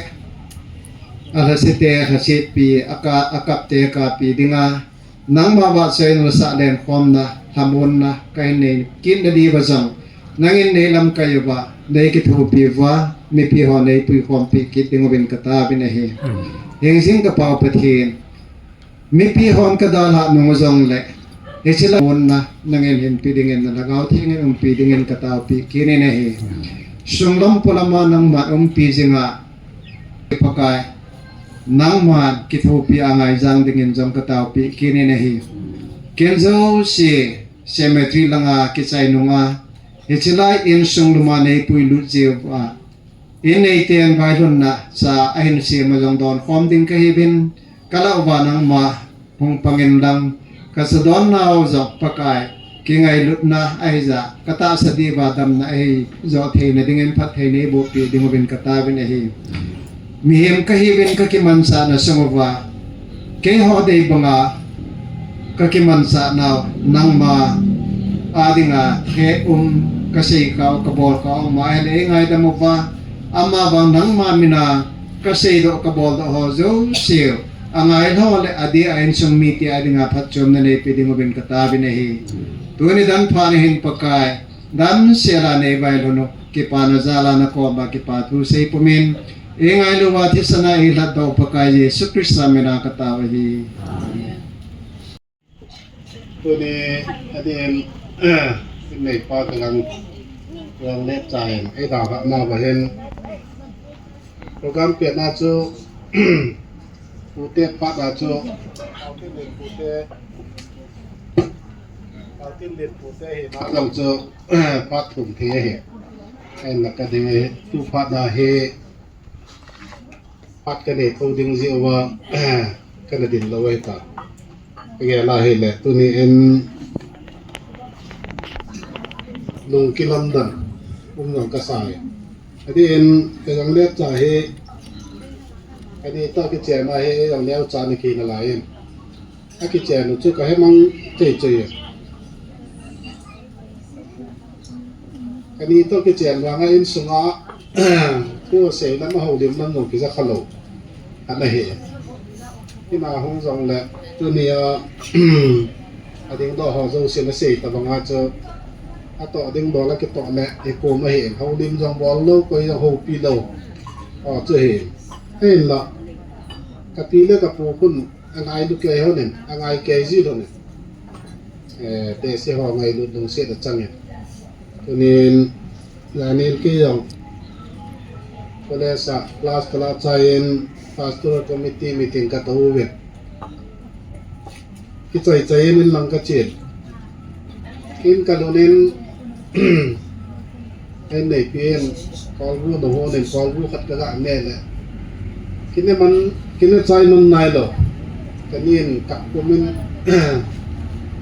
alhasete lhasetpi, aka, akapte kapi dinga, nangma vahchoina le sah lenkhomna, lhamonna kahin nei kit nadiuva jong, nangin nei lamkai uva, nei kithopi uva, mipi ho nei puikhompi kit ding uvin kataovin ahi. Hingjing ka Pa Pathen, mipi hon kadalhah nung jongle, hiche lhamonna nangin hinpe dingin, na Lhagao Theng in umpi dingin kataopi kit in ahi. Sunglam polama nangman umpi jinga, Pakai, nangman kithopi a ngaijang dingin jong kataopi kit in ahi. Ken jouse cemetery langa kichai nunga, hiche lai insung luma nei puilut jeh uva, in neiten vailhunna cha ahin sem a jong donkhom ding kahiuvin, kalah uva nangma hung pangin lang, kacha donnau jong Pakai, kingailutna ahijeh a, katahsa diuva damna ahi jo theina dingin phatthei neibohpi ding uvin kataovin ahi. Mihem kahiuvin kakimanchahna sung uva, keiho dei banga kakimanchahnau nangma a dinga he um, kasei khau, kabol khau ama ahile eingaidam uva, amavang nangma mina kaseidoh kaboldoh ho jouse angailou le adeh a insung mite a dinga phatchomna neipe ding uvin kataovin ahi. Tuni dan phat a hin Pakai, damsel a neivailhun u kipana jal a nakoma kipa thu seipumin, eingailou uva thisan a eilhatdoh Pakai Jesu Christa mina katao ahi. Tuni adin, inneipa Kagang, Kagang Letcha in eidalhah nauva hin, program petna chu pute phatna chu, Haotinlen pute, Haotinlen pute hina jong chu phat thum thei ahi. Ahinla kadei, tu phatna hi phat kanei thou ding jeh uva kana dinlou ahitai. Agel a hile tuni in lungkilamdan um jong kasai. Adin Kagang Letcha hi, ani toh kichenna hi jong neocha ana kinalai in, akichenna chu kahemang cheichei e. Ani toh kichen vanga insunga thu asei lam, ahoulim lam jong kija khalou ana hi. Ina hung jongle tunia adingdoh ho jouse nasei tabanga chu, atoh dingdoh la kitoh le ikoma hi, houlim jong bollou, koi jong houpi lou, achu hi. Ahinla kapi le kapu khun angailu kei honin, angai kei ji honin, tehse ho ngailut lungset achangin, tunin janin kei jong college a class kala chaiyin pastoral committee meeting katou uvin, kichai chaiyin inlang kachen, in kalunin, inneipi in kolbu nahon in kolbu khat kaga ne le, kine man, kine chai man nailou, kanin kapumin,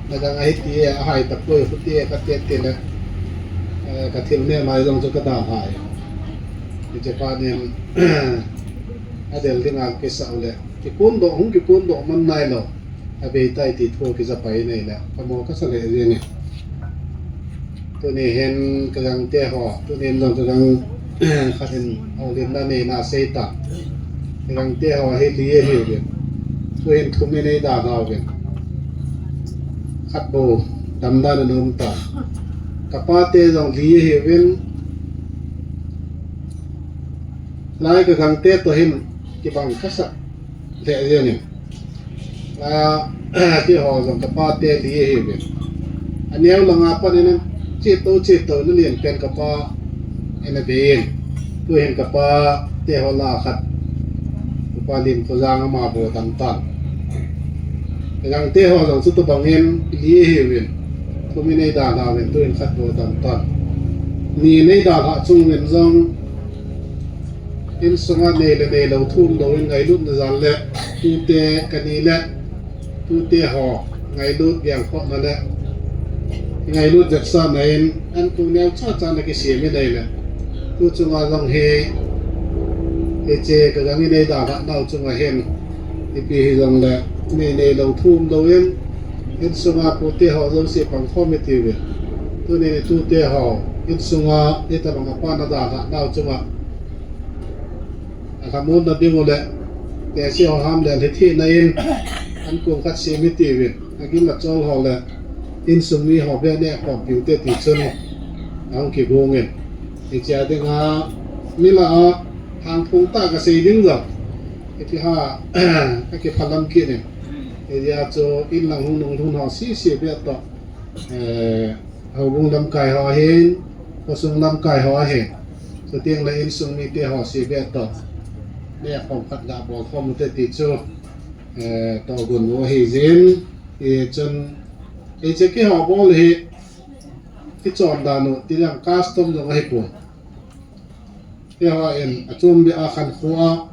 nagang ahi ti e, ahai tapoi, huti e, kati tile, kathil ne mai jong chu kadalhah e. Hiche phat in adel dinga kisah ule, kikondoh, hung kikondoh man nailou, abeitai ti thu kija pai in ahile kamo kasa lheh jenge. Tuni hin Kagangte ho, tunin jong Kagang khat in houlimna neina asei tan. Kagangte ho hi li ahiuvin, tuhin thum in eidalhauvin, khat bou damdan in aumtan. Kapate jong li ahiuvin, lai Kagangte toh hin kibang kasa lheh jengin, a, keiho jong kapate li ahiuvin, aneo langa pat in chetou chetou in alenpen kapa in abeiyin, tuhin kapate ho lah a khat, Upa Limkhojang, ama bou damtan. Kagangte ho jong chutobangin li ahiuvin, thum in eidalhauvin, tuhin khat bou damtan. Ni in eidalhah chunguvin jong insunga nei le neilou thu umlou in, ngailutna jal le tute kani le tute ho ngailut gel khohna le ngailut vetsahna in anko neocha cha ana kisem in ahile, tu chunga jong hi, hiche Kagang in eidalhah nau chunga hin Ipi hijongle, nei neilou thu umlou in, insunga pute ho jouse pangkhom iti uve. Tuni in itute ho, insunga, itobang apa nadalhah nau chunga alhamon na ding ule, tehse ho ham le lhithina in, ankong khat sem iti uve. Agim achol ho le, insung mi ho beh neh khompiu te ti chun, ahung kigong in. Hichea dinga, mi lah a, hangphong tah kasei ding jong. Hiti ha, kakiphalam kit in. Hijeh a chu inlang hung nung lhun ho sese beh toh. Eh, houbung lamkai ho ahin, khosung lamkai ho ahin. Chuteng le insung mite ho se beh toh. Neh khom khat ga bol khom ute ti chu. Eh, tohgon u ahi jin. Hichun, hiche keiho bol hi, kichon dan u, ti dang custom jong ahipon. Keiho in, achom beh a khankho a,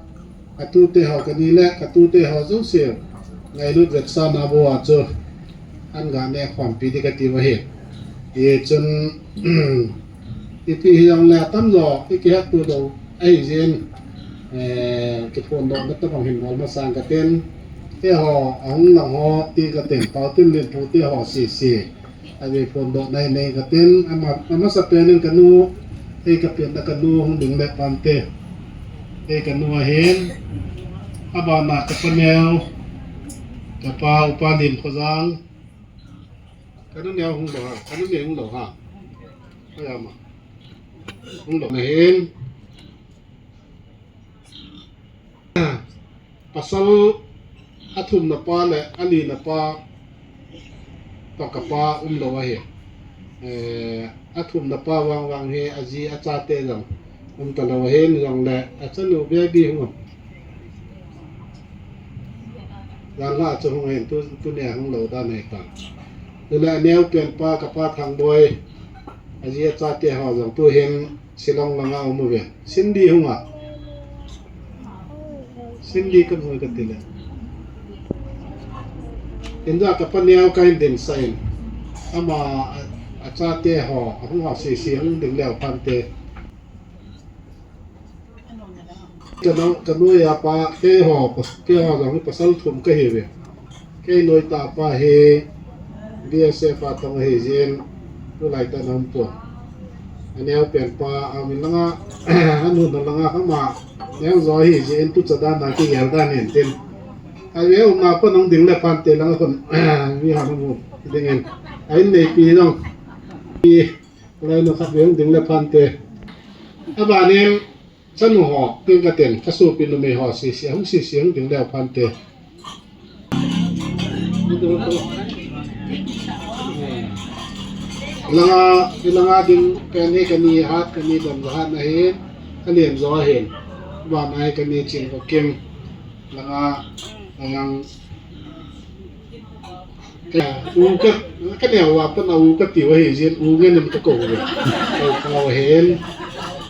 katute ho kani le, katute ho jouse, ngailut vetsahna bou a chu, an ga neh khompi ding kati u ahi. Hichun, ipi hijongle atamjo, ikihetto lou, ahi jin, eh, kiphondohna tobang hin bol masang katin, keiho, ahung lang ho, ti katin, Paotinlen pute ho sese. Avei phondohna nei katin, ama, amasapen in kanu, ei kapen na kanu hung ding le phante. Ei kanu ahin, abana kapaneo, kapa Upa Limkhojang, kanu neo hung lou ha, kanu neo hung lou ha. Oi ama. Hung lou na hin. Pasal athumna pa le alina pa toh kapa umlou ahi. Eh, athumna pa vang vang hi aji achate jong umtalou ahin jongle achanu baby hung um. Janhi a chu hung ahin tu, tunia hung lou dan ahitan. Tule aneo pen pa kapa Thangboi aji achate ho jong tuhin Shillong langa um uve. Cindy hung a. Cindy kamu kati le. Inja kapaneo kahin dinsah in. Ama a, achate ho, ahung ho sese hung ding leu phante. Kanu, kanu a pa, keiho, pas-, keiho jong hi pasal thum kahiuve. Kei noi tah pa hi B S F a tong ahi jin, tulai tah a um pon. Aneo pen pa, amin langa, anun langa kama, neo jo ahi jin, tucha dan a kigel dan hin tin. Ahi ve umna pa nung ding le phante langa kon, mi ha nung ding in. Ahin neipi jong, i, lai no khat ve hung ding le phante. Abanin, Chanu ho, tin katin, kasopi numei ho, sese, hung sese, hung ding leu phante. Langa, langa ding, kani, kani hat, kani dam hat na hin, kalen jo hin. Ba nai kani chin ko kim. Langa, langa, Ka, u ka, kaneo a pat a u katiu ahi jin, u ngen in kakou ve. Kakou ahin.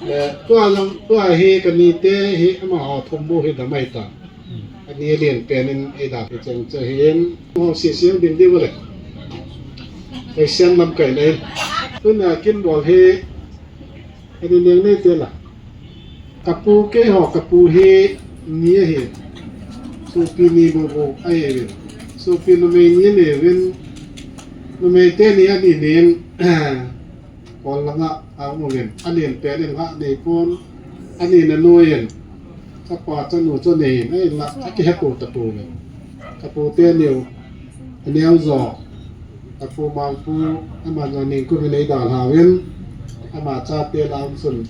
Le, tua jong, tua hi kanite hi amaho thum bou hi damai ta. Ani alen pen in eidam hi cheng chu ahin. Ho sese ding ding le. Kei sian lamkai nei. Tuna kin bol hi. Ani neng nei te la. Kapu keiho, kapu hi ni ahi. Sopi ni bou bou ahi. Sopi numei ni ahi. Numei teni ani nin. Kol langa aum uvin. Alen pen in ha nei pon. Ani na nuin. Kapa chanu chu nei. Ahinla akihepu tapu uvin. Kapu teniu. Aneo jo. Kapu Mangpu, ama jong ningkum in eidalhauvin, ama chate la um sun,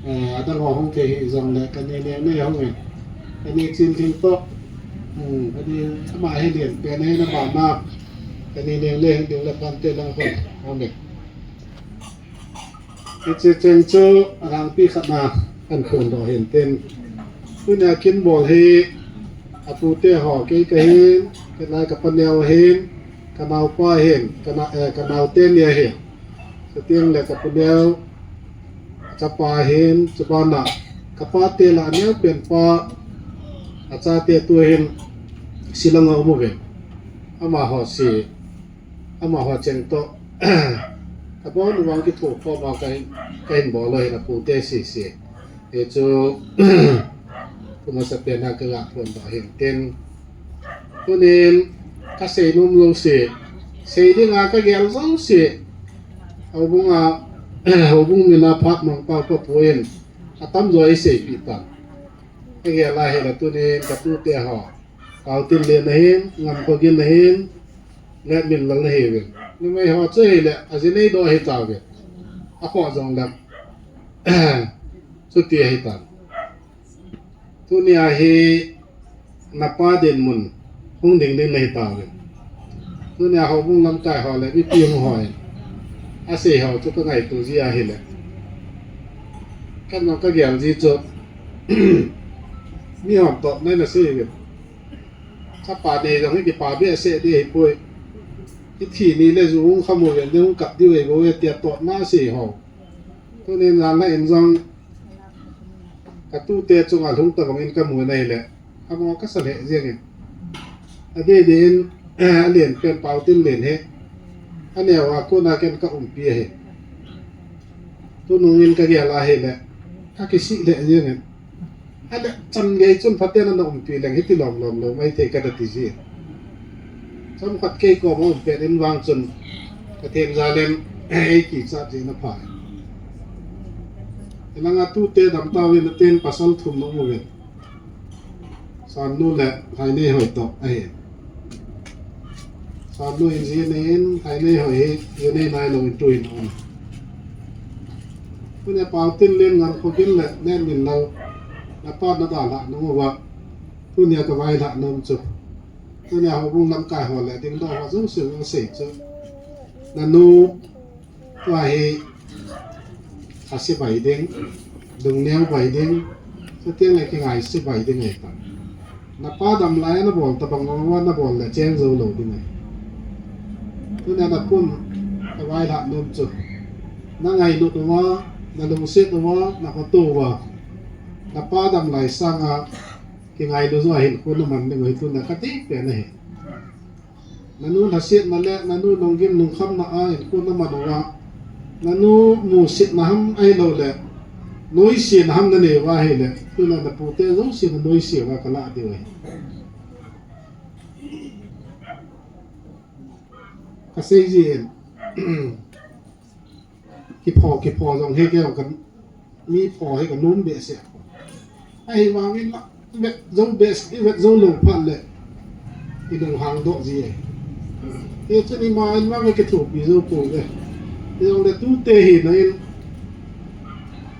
eh, adang ho hung thei hih jongle, kani neng nei hung in. Kani Chinthing toh, hmm, kani ama hi alen pen ahin abana, kani neng le hung ding le phante lang hung, hung in. Hiche cheng chu alangpi khat na kahin phondoh hin tin. Tunia kin bol hi apute ho kei kahin, kei lai kapaneo ahin, kanaopa ahin, kana, eh, kanaote ni ahin. Chuteng le kapaneo, chapa ahin, chubana kapate la aneo pen pa, achate tuhin Shillong a um uvin. Amaho si Amaho cheng toh, kabon vang kithokhom a kahin, kahin bol u ahin apute sese. Hichu, kum asapen a kaga phondoh hin tin, Tunin kasei nom jouse, sei dinga kagel jouse, houbunga, houbung mina phat mang pau pa puin, atamjo eiseipeh tan. Kagel ahile tunin katute ho, Paotinlen ahin, Ngamkhogin ahin, Letminlal ahiuvin. Numei ho chu ahile, ajinei doh ahitauvin. Akhoh jongle, chuti ahitan. Tunia hi napa dinmun hung ding ding nahitauvin. Tunia houbung lamkai ho le mipi hung hoi, asei ho chu kangaito ji ahile, ken jong kagel ji chu, mihon totna in asei uvin. Chapa nei jong hi kipa behseh ding ahipoi. Hithi ni le ju hung kham uvin, hung kap diu ahi bouve tia totna asei ho. Tunin janhi in jong katute chunga lhung tobangin kamu in ahile, amo kasa lheh jengin. Adeh deh in, alen pen Paotinlen hi, aneo a kona ken kaumpi ahi. Tunungin kagel ahile, kakisih lheh jengin. Ahile changei chun phaten ana umpi leng hiti lom lom lou maithei kana ti ji. Chomkhat kei koma um pet in vang chun, Pathen jal in eikichat jin apha. Hilanga tute damtauvin atin, pasal thum ana um uvin. Sannu le Lhaineihoi toh ahi. Sannu in ji anei in, Lhaineihoi hi ji anei nailou in tuhin aum. Tunia Paotinlen, Ngamkhogin le Letminlal, napa nadalhah nom uva, tunia kavailhah nom chu, tunia houbung lamkai ho le dingdoh ho jouse asei chu, nanu tua hi lhase bai ding, lungneo bai ding, chuteng le kingaise bai ding ahitan. Napa damlai a nabol tobang uva nabol le cheng jou lou ding ahi. Tunia napun kavailhah nom chu, nangailut uva, nalungset uva, nakhoto uva, napa damlai sanga kingailu joh a hinkho naman ding ahi, tuna kati pen ahi. Nanu lhasetna le nanu lunggim lungkhamna a hinkho naman uva, nanu musetna ham ahiloule, noisena ham nanei uva ahile, tuna napute jouse nanoise uva kalah diu ahi. Kasei jin, kipho, kipho jong hi kei jong ka, mi pho hi kanom behseh. Ahivangin la, vet jou behseh, ivet jou lou phat le, ilunghang doh ji e. Hichun ima in vang kithopi jou pouve. Hijongle tute hina in,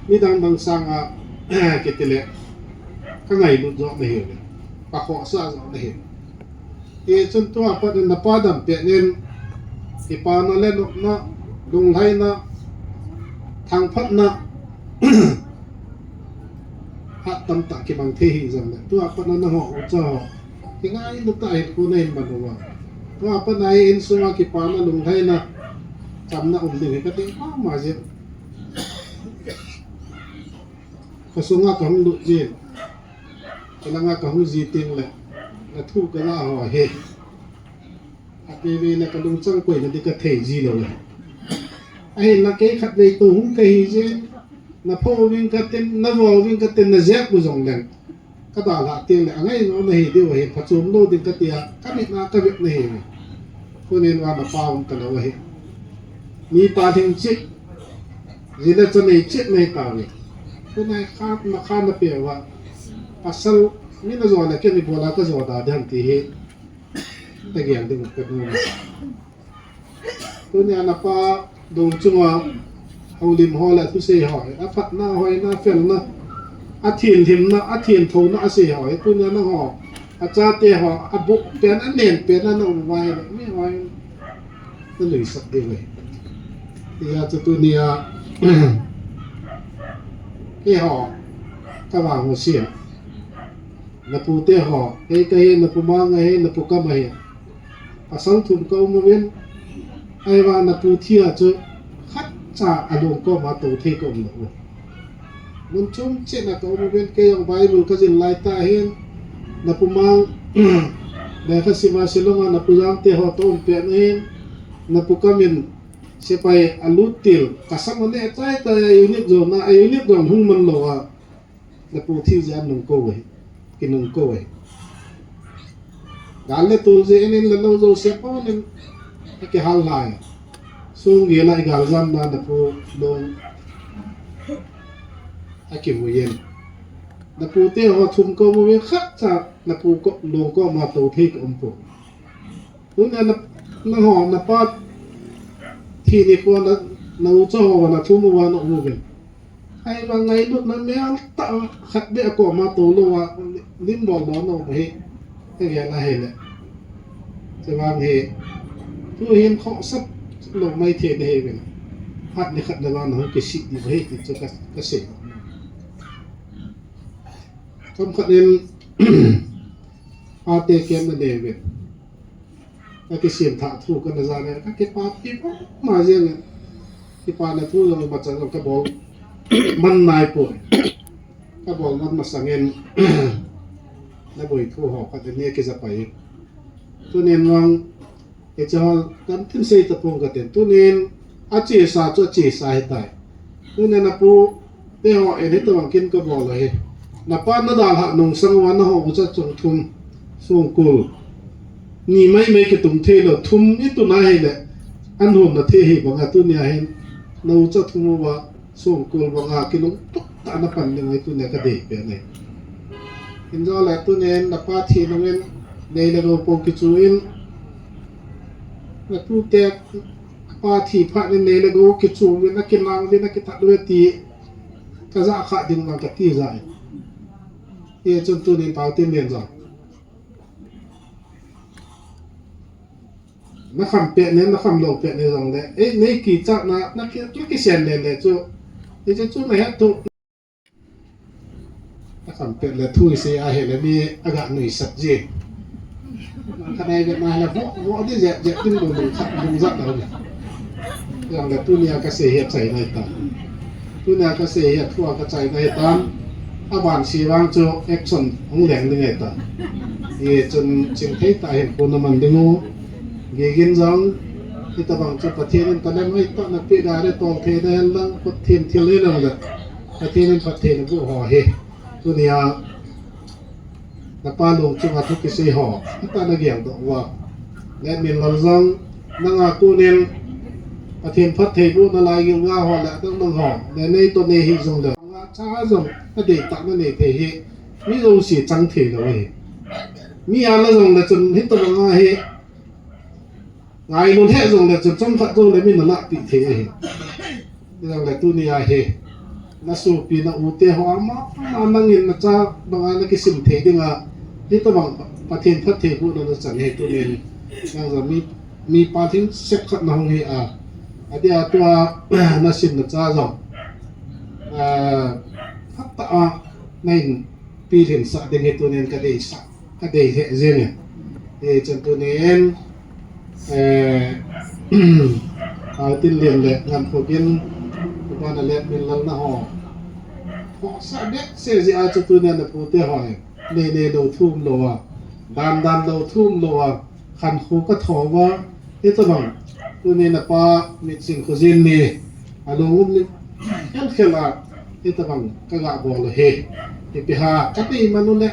midang dang sanga, kitile, kangailut joh nahiuve, kakhohsah joh nahiuve. Hichun tua pat in napa dam pet in, kipana le nopna, lunglhaina, thangphatna, hat tamtah kimang thei hijongle, tua pat in nangho ucha ho, kingailu tah in hinkho nahin man uva, tua pat in insunga kipana, lunglhaina, chamna um ding hi kati mama jin. Kasunga kahung lut jin, kalanga kahung ji tengle, nathu kalah ho hi, khatvei vei le kalungchang koina ding kathei ji lou e. Ahinla kei khatvei tou hung kahi jin, napho uving katin, navo uving katin, najep u jongleng, kadalhah tengle angai jong nahi diu ahi, phachom lou ding katia kamit a kavet nahiuve. Tunin vang napa um talou ahi. Mi talhing cheh, ji le cha nei cheh nahitauve. Tuna kha, nakha napeh uva, pasal mi najo le ken ibola kajo da ding ham ti hi, kagel ding kanom. Tunia napa dong chunga houlim ho le thusei ho, aphatna, hoina, felna, athenlhimna, athenthouna asei ho, tunia nangho, achate ho, aboh pen, anen pen a naum uva ahile, miho in nanuisat diu ahi. Hijeh chun tunia, keiho, kavang hose, napute ho, kei kahi, napu Mang ahi, napu Kam ahi, pasal thum kaum uvin, ahivang napu thi a chu khatcha along koma tou thei kaum lou u. Mun chom cheh a kaum uvin, kei jong Bible kajil laitah hin, napu Mang, lekha sima Shillong a napu Jangte ho toh um pet ahin, napu Kam in sepai alut til, kasam aneh chaichai a, unit jona, a unit jong hung man lou a, napu thi jeh a nungkou ahi, kinungkou ahi. Gal le tol jeh in, in le lou jouse pon in akihal lai. Sung gel a igal jam na napu lung akihui in. Napu te ho thum kaum uve, khat cha napu ko, lung koma tou thei kaum poi. Tunia na, nangho, napa thi nikho na, na ucha ho nathum uva na um uvin. Ahivang ngailutna mel tah a khat beh akoma tou louva, lim bol lou na um ahi. Ka gel a hile. Chuvang hi, tu hin khohsah lou maithei na hiuvin. Khat ni khat na vang na hung kisih diu ahi ti chu ka, kasei. Chomkhat in, ate kem na neuvin. Ka kisem thah thu kana ja le, ka kipapi mama jeng e. Kipana thu jong imacha jong kabol man naipoi. Kabol man masangin, naboi thu ho khat in nei kija pai. Tunin vang, hiche ho tamtah in sei tapong katin. Tunin, achesa chu achesa ahitai. Tunin napu te ho in hitobang kin kabol ahi. Napa nadalhah nungsang uva naho ucha chung thum, songkul ni maimai kitung thei lou, thum itun ahile, anhom na thei ahi banga tunia hin, na ucha thum uva, songkul banga kilungtup tah a napan ding ahi tunia kadei pen ahi. Hinjole tunin napa thi nungin nei le gou pou kichu in, natute pa thi phat in nei le gou kichu uvin, akinang uvin, akithat uve ti kajah kha ding vang kati jeh in. Hichun tunin Paotinlen jong, nakham pet ne, nakham lou pet ne jongle, ei, nei kichatna, naki, nakisen lele chu, hiche chu nahet thu. Nakham pet le thu isei ahile mi aga nuisat ji. Kanei ve nahile vo, vo di jep, jep din lung, lung khat, lungjat lou di. Jongle tunia kasei hi achai nai tan. Tunia kasei hi athua kachai nai tan. Abanse vang chu action hung leng ding ahitan. Hichun chingthei tah a hinkho naman diu. Gigin jong, hitobang chu Pathen in talent hoitah napeh dale toltheina hen lang, Pathen thil hijongle, Pathen in phatthei naboh ho hi. Tunia, napa lung chunga thu kisei ho, atah a nageldoh uva. Lenminlal jong, nanga tunin, Pathen phattheibohna lai gilgal ho le, dang dang ho, le nei toh nei hih jongle, nga cha jong, adeitah nanei thei hi, mi jouse chang thei lou ahi. Mi ala jongle chun hitobang ahi, ngailut lheh jongle chun chomkhat jongle min nalahpeh thei ahi. Hijongle tunia hi, nasopi na ute ho ama, ama nangin nacha banga nakisim thei dinga, hitobang Pathen phattheibohna nachan hi tunin, nang jong mi, mipa lhingsep khat nahung hi a, adeh a tua, nasim nacha jong, ah, phatah a nahin pilhinsah ding hi tunin kadeisah. Kadei lheh jenge. Hichun tunin, eh, Paotinlen le Ngamkhogin, Upa Naletminlal naho, khohsah behseh jeh a chu tunia napute ho, nei nei lou thu umlouva, dan dan lou thu umlouva, khankho kathouva, hitobang, tunin napa Mitching Khojin ni, alung um ni, khel khel a, hitobang kaga bol u hi. Ipi ham, kadei man u le,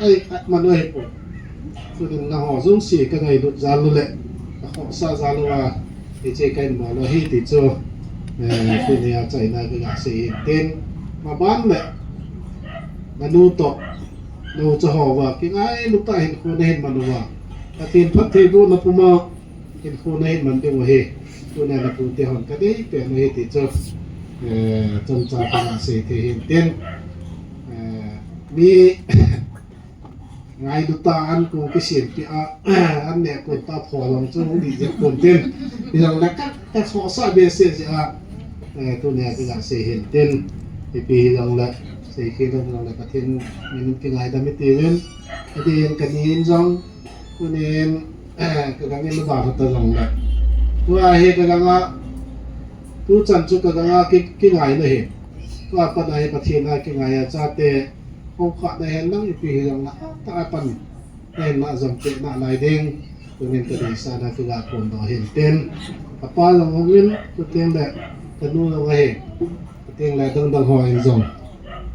ai, man u ahipoi. Tunin nangho jouse kangailut jal u le, kakhohsah jal uva, hiche kahin bol u ahi ti chu, eh, tunia achaina kaga sei hin tin. Maban le, nanu toh, naucha ho uva, kingailu tah a hinkho nahin man uva, Pathen phattheibohna puma, hinkho nahin man diu ahi. Tunia napute hon kadei pen u ahi ti chu, eh, chomcha kaga sei thei hin tin. Eh, mi ngailut tah a an kong kisempi a, an neh kon tah a pholong chu hung dih jep pon tin. Hijongle ka, kakhohsah behseh jeh a, eh, tunia kaga sei hin tin. Ipi hijongle, seikhel hijongle Pathen min in kingaidam itiuvin. Adeh in kani in jong, tunin, eh, kagang in nabah hota jongle, tua hi kaganga, tuchan chu kaganga ki, kingai nahi. Tua pat a hi Pathen a kingai a chate, houkhahna hen lang ipi hijongle, tah a pan, nahin jom peh nalai ding, tunin kadeisahna kaga phondoh hin tin. Kapa jong hung in, chuteng le, kanu jong ahi, chuteng le dang dang ho in jong,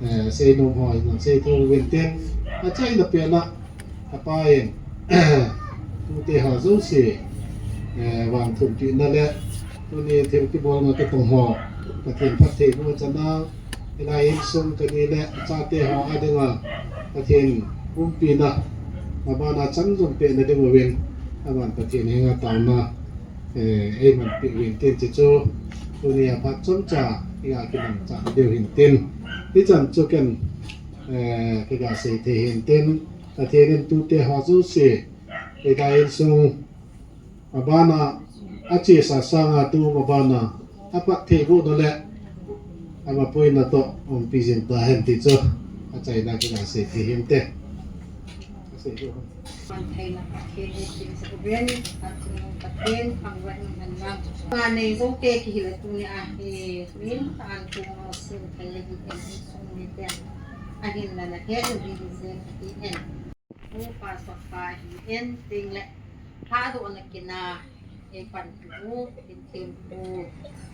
eh, seinom ho in jong, seitho uvin tin, achaina pen a, kapa in, Tute ho jouse, eh, vangthumpina le, tuni thil kibolna katong ho, Pathen phattheiboh chana, hilai insung kani le, chate ho adinga, Pathen umpina, abana chamjom pehna ding uvin, aban Pathen henga taona, eh, eiman peh uvin tin, chuchu, tunia phat chomcha, iga kinamcha diu hin tin. Hichan chu ken, eh, kaga sei thei hin tin, Pathen in tute ho jouse, hilai insung, abana, achesa sanga tu abana, aphattheibohna le, amapuina toh, umpi jing tahen ti chu, achaina kaga sei thei hin te. Pathen in thilse uvin, achung Pathen, pangvah in hen lang. Anei jouse kihil a tunia hi, min tan tung ho sin thei hi en, insung miten. Ahinla nahet u hi jeng ahi en. Upa sapa hi en, tin le, lhadohna kina, eipanpi u, in thempu,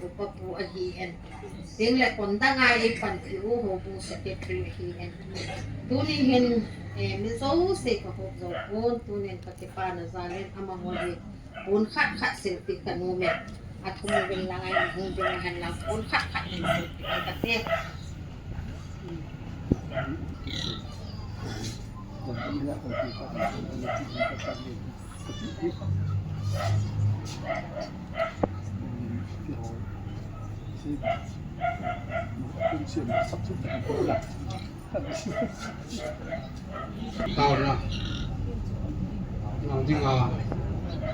upa pu ahi en. Tin le, kondanga eipanpi u, houbung secretary ahi en. Tuni hin, eh, mi jouse kahop jou pon, tunin kakipana jalin amaho hi, pon khat khat selfie kanom e. Athum uvin lang, ahung ding hen lang, pon khat khat in selfie kate. Taona. Nang dinga,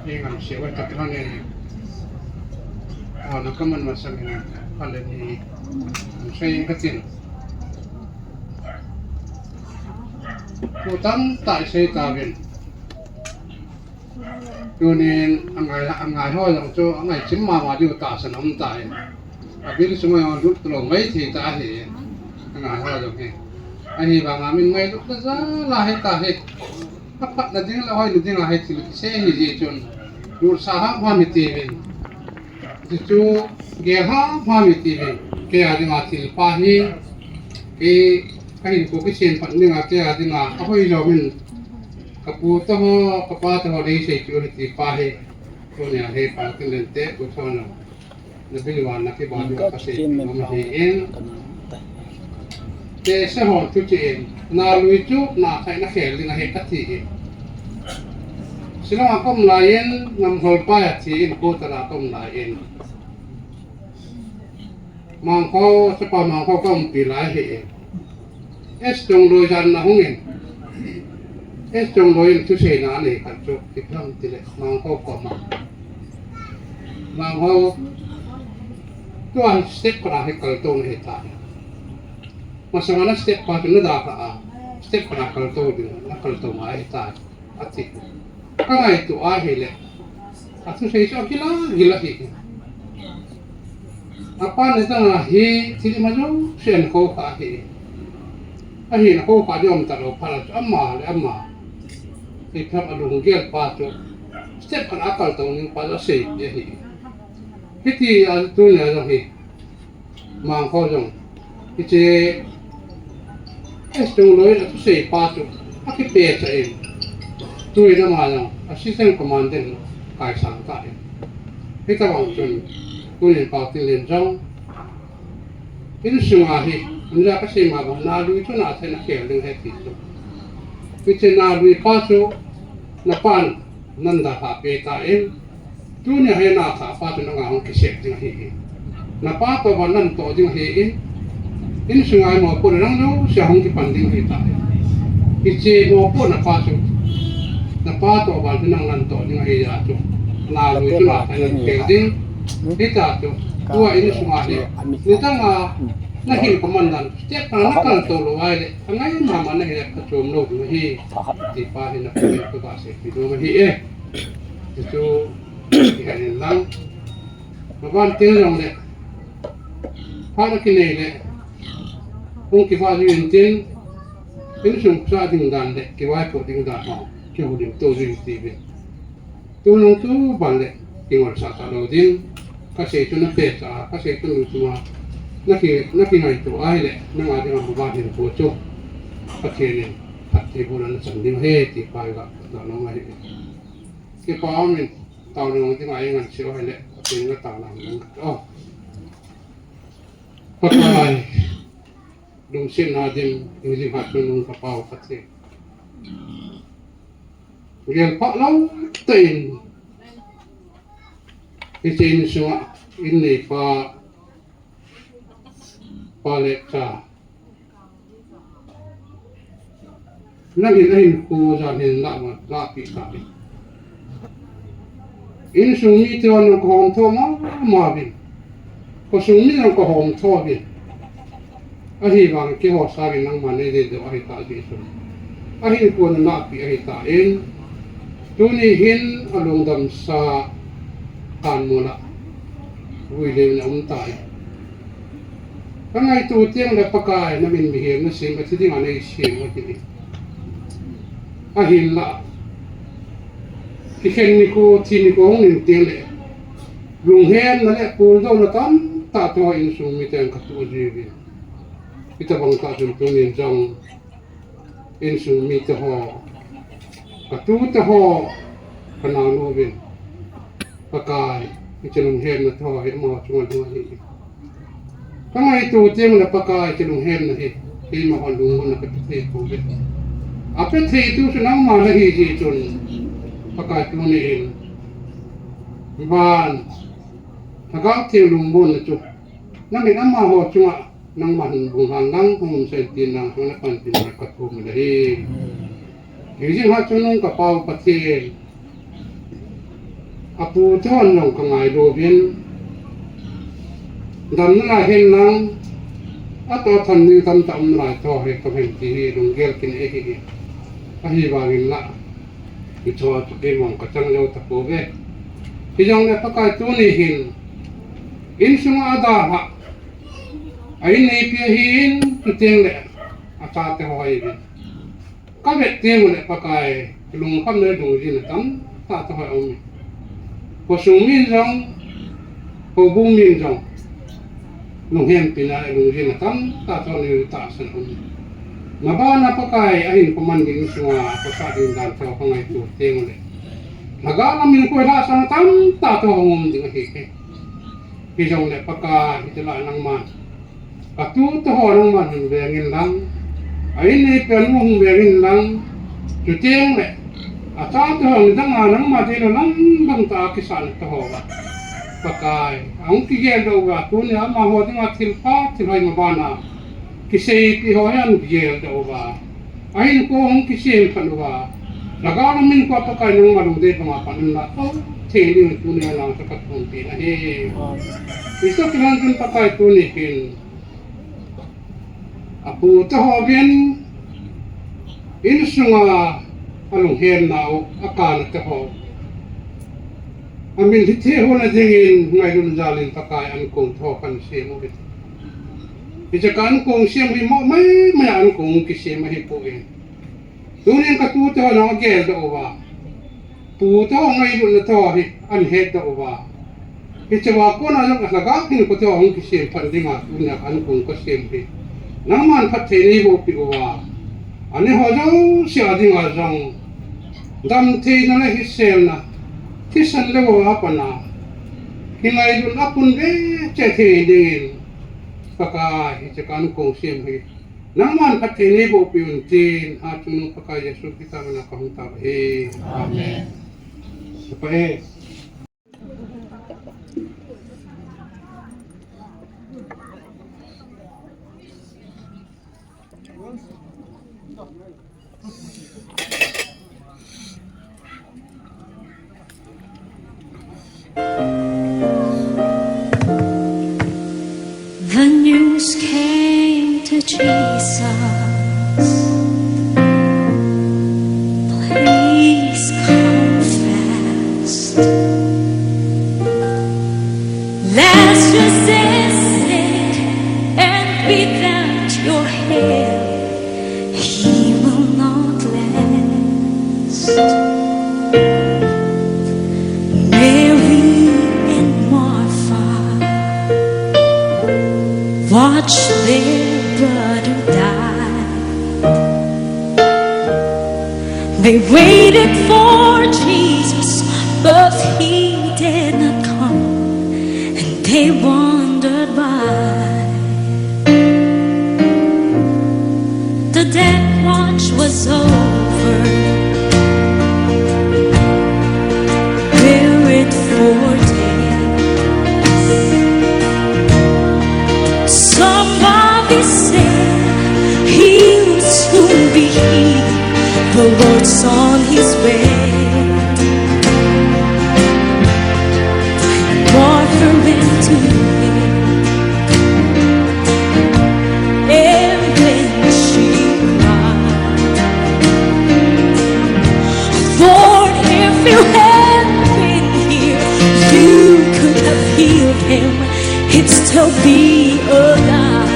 ei ngamseh uva kakilan e. Taona kaman masangin, kalen ni, sei katin. Thu tamtah isei tauvin. Tunin angai, angai ho jong chu angai chim mama diu tahsan aum tai. Abil sunga jong lut lou maithei tah ahi. Angai ho jong hi. Ahivanga min ngailut le jal ahi tahi. Aphatna ding le hoina ding ahi thil kisei ahi jeh chun. Lutsa hamham hitiuvin. Chuchu gel hamham hitiuvin. Kei a dinga thilpha hi. Kei kahinkho kisem phat dinga kei a dinga ahoi jom in. Kapu toh ho, kapa toh ho, deisah chu hiti pa hi. Tunia hi Paotinlen te, u thon lo. Nabil wan na kiba diu kasei nom ahi in. Tehse hon thuchih in, nalui chu nathai nakhel ding ahi kati in. Shillong a kaum lai in, Namhol pa a thi in, quarter a kaum lai in. Mangkho, chapa Mangkho kaumpi lai ahi in. S. Chongloi jan na hung in. S. Chongloi in thuseina anei khat chu, ipi ham tile, Mangkho koma. Mangkho, tua step khat a hi kaltou nahi tai. Masanga na step pa chu nadalha a, step khat a kaltou ding, nakaltou ngai tai. Ati. Kangaito ahile. Athusei chu agil a, gil ahi. Apa ni tanga hi, thil ima jouse ahin khokha ahi. Ahin akhokha diu umtalou phat a chu ama le ama. Ipi ham alunggel pa chu. Step khat a kaltou ning pa chu asei ahi. Hiti a tunia jong hi. Mangkho jong. Hiche S. Chongloi in athusei pa chu akipehcha in. Tuin ama jong Assistant Commandant kaisang ta in. Hitobang chun tunin Paotinlen jong. Insunga hi, hung ja kasei ma bang, nalui chu nathai nakhel ding ahi ti chu. Hiche nalui pa chu, napan nadalha peh tan. Tunia hi nathah pa chu nanga hung kisep ding ahi in. Napa toh ban natoh ding ahi in. Insunga mopohna dang jouse hung kipan ding ahitai. Hiche mopohna pa chu. Napa toh ban chu nang natoh ding ahi a chu. Nalui chu nathai nakhel ding. Hita chu. Tua insunga hi. Nidanga nahin kaman dan. Step khat a nakaltou lou ahile. Angai mama nahi le kachom lou ding ahi. Ti pa hi napan kasei ti nom ahi e. Ti chu. Ti ahi lang. Maban tel jong le. Phat akinei le. Hung kivah jiu in tin. Insung sa ding dan le. Kivaipoh ding dan ho. Kihoulim to jiu in ti ve. Tunung tu ban le. Kingolsah talou ding. Kasei chu napehcha. Kasei chu nung chunga. Naki, nakingaito ahile. Nanga dinga maban hin ko chu. Pathen in. Phat Ti bu na chan ding he ti pa ga na no ma he. Kipa min tao no ti ngai ngan sio he le. Ti nga tao na ngan. Oh. Pakai. Lungsetna dim, lungset hat nung ka pau khat hi. Gel pha lou tah in. Hiche insunga, in neipa, pa le cha. Nangin ahinkho jal hin lah ma, lahpeh tah in. Insung mite hon nang kahom tho mama uvin. Khosung mi nang kahom tho uvin. Ahivang keiho sangin nangman nei deidoh ahi tah jeh chun. Ahinkho nalahpeh ahi tan. Tuni hin alungdamsa kanmun a. Vui leu na um tai. Ka ngaito teng le Pakai, namin mihem nasem, athi dinga nei sem ahi. Ahinla. Kikhen nikho, thi nikho hung in teng le. Lunghemna le puldouna tamtah toh insung miten ka tuh jiuvin. Hitabang tah chun tunin jong. Insung mite ho, ka tute ho, ka naonu uvin. Pakai, hiche lunghemna tho hi amaho chunga lhung ahi. Ka ngaito teng le Pakai hiche lunghemna hi, keima hon lungmonna ka pe thei pouve. Ape theitu chu nangma nahi jeh chun, Pakai tuni in. Van, Lhagao Theng lungmonna chu, nangin amaho chunga, nangman hung bung hen lang, hung umsen tin lang, hung na pan tin lang ka thum le hi. Hijing ha chungnung ka pau Pathen. Apu te hon jong ka ngailu uvin. Dam nalai hen lang. Atoh than ni tamtah um nalai toh hi ka hen ti hi lunggel kin e hi hi. Ahivangin la. Hicho chu keima ka chang jou tapouve. Hijongle Pakai tuni hin. Insunga ada ha. A in neipi ahin, chuteng le, achate ho ahiuvin. Ka vet teng ule Pakai, lungkham le lungjin atamtah toh aum e. Khosung min jong, houbung min jong, lunghempina le lungjin atamtah toh nei tahsan aum e. Nabana Pakai, ahin koman ding sunga, khosa ding dan toh ka ngaito teng ule. Lhagao lam in koi lhahsam tamtah toh hung um ding ahi ke. Hijongle Pakai, hiti lah nangman. Ka tute ho nangman hung vengin lang. A in neipen hung vengin lang. Chuteng le. Achate ho nidanga nangma deilou lang bang tah a kisahna te ho va. Pakai, ahung kigel doh uva, tunia amaho dinga thil pha, thil hoi mabana. Kiseipeh ho hi ahung kigel doh uva. Ahinkho hung kisem phat uva. Lhagao lam in koi Pakai nangma lungdei banga pan in la. O, thei ning tunia lang sa ka thum pi na hi. Amen. Isu kiman tun Pakai tuni hin. Apu te ho vin. Insunga alunghemna u, akana te ho. Amin hithi hona dingin ngailun jalin Pakai ankong te ho kan sem u. Hiche ka ankong sem hi mo mai mai ankong kisem ahipoi. Tunin ka tute ho nang agel doh uva. Pu te ho ngailutna te ho hi ahin het doh uva. Hiche va kona jong alhagao hin kote ho hung kisem phat dinga tunia ka ankong ka sem hi. Nangman phatthei neiboh peh uva. Ani ho jouse a dinga jong. Damtheina le hiselna. Thisan le vo a pana. Kingailutna pun ve cheh thei dingin. Pakai hiche ka ankong sem hi. Nangman phatthei neiboh peh un tin, achungnung Pakai Jesu Christa mina kahung tao ahi. Amen. Amen. The news came to Jesus. Please come fast. Lazarus is sick, and without your help, he will not last. Mary and Martha watch their brother die. They waited for Jesus, but he did not come, and they wandered by. The death watch was over, buried for days. Somebody said he will soon be here. The Lord's on his way. Martha ran to him, and when she cried, "Lord, if you had been here, you could have healed him. He'd still be alive."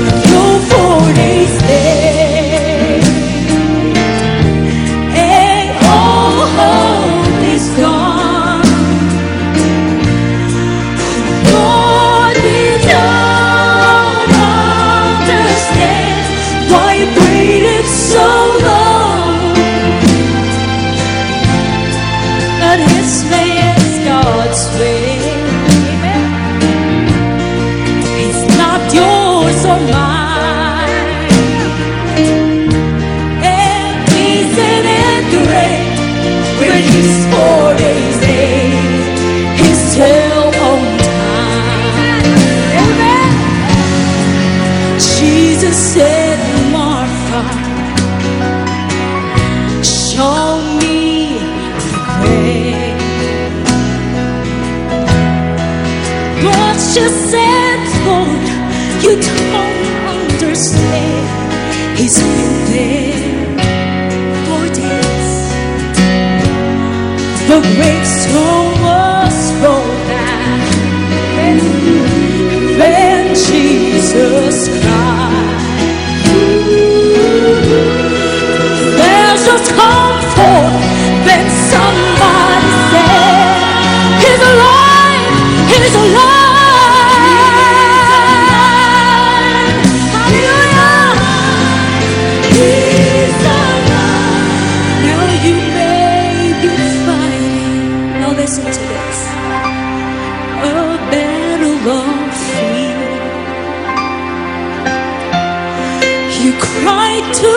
But no, four days later, and all hope is gone. Lord, we don't understand why you waited so long. But his way is God's way. Amen. It's not yours or mine. And isn't it great? When he's four days late, he's still on time. Amen. Jesus said, "Martha, show me the way." But she said, "Lord, you don't understand. He's been there four days." The great storm was rolled back when Jesus cried. There's just comfort when somebody says, "He's alive, he's alive." Hallelujah. He's alive. Now you may be fighting. Now listen to this. A battle of fear. You cried to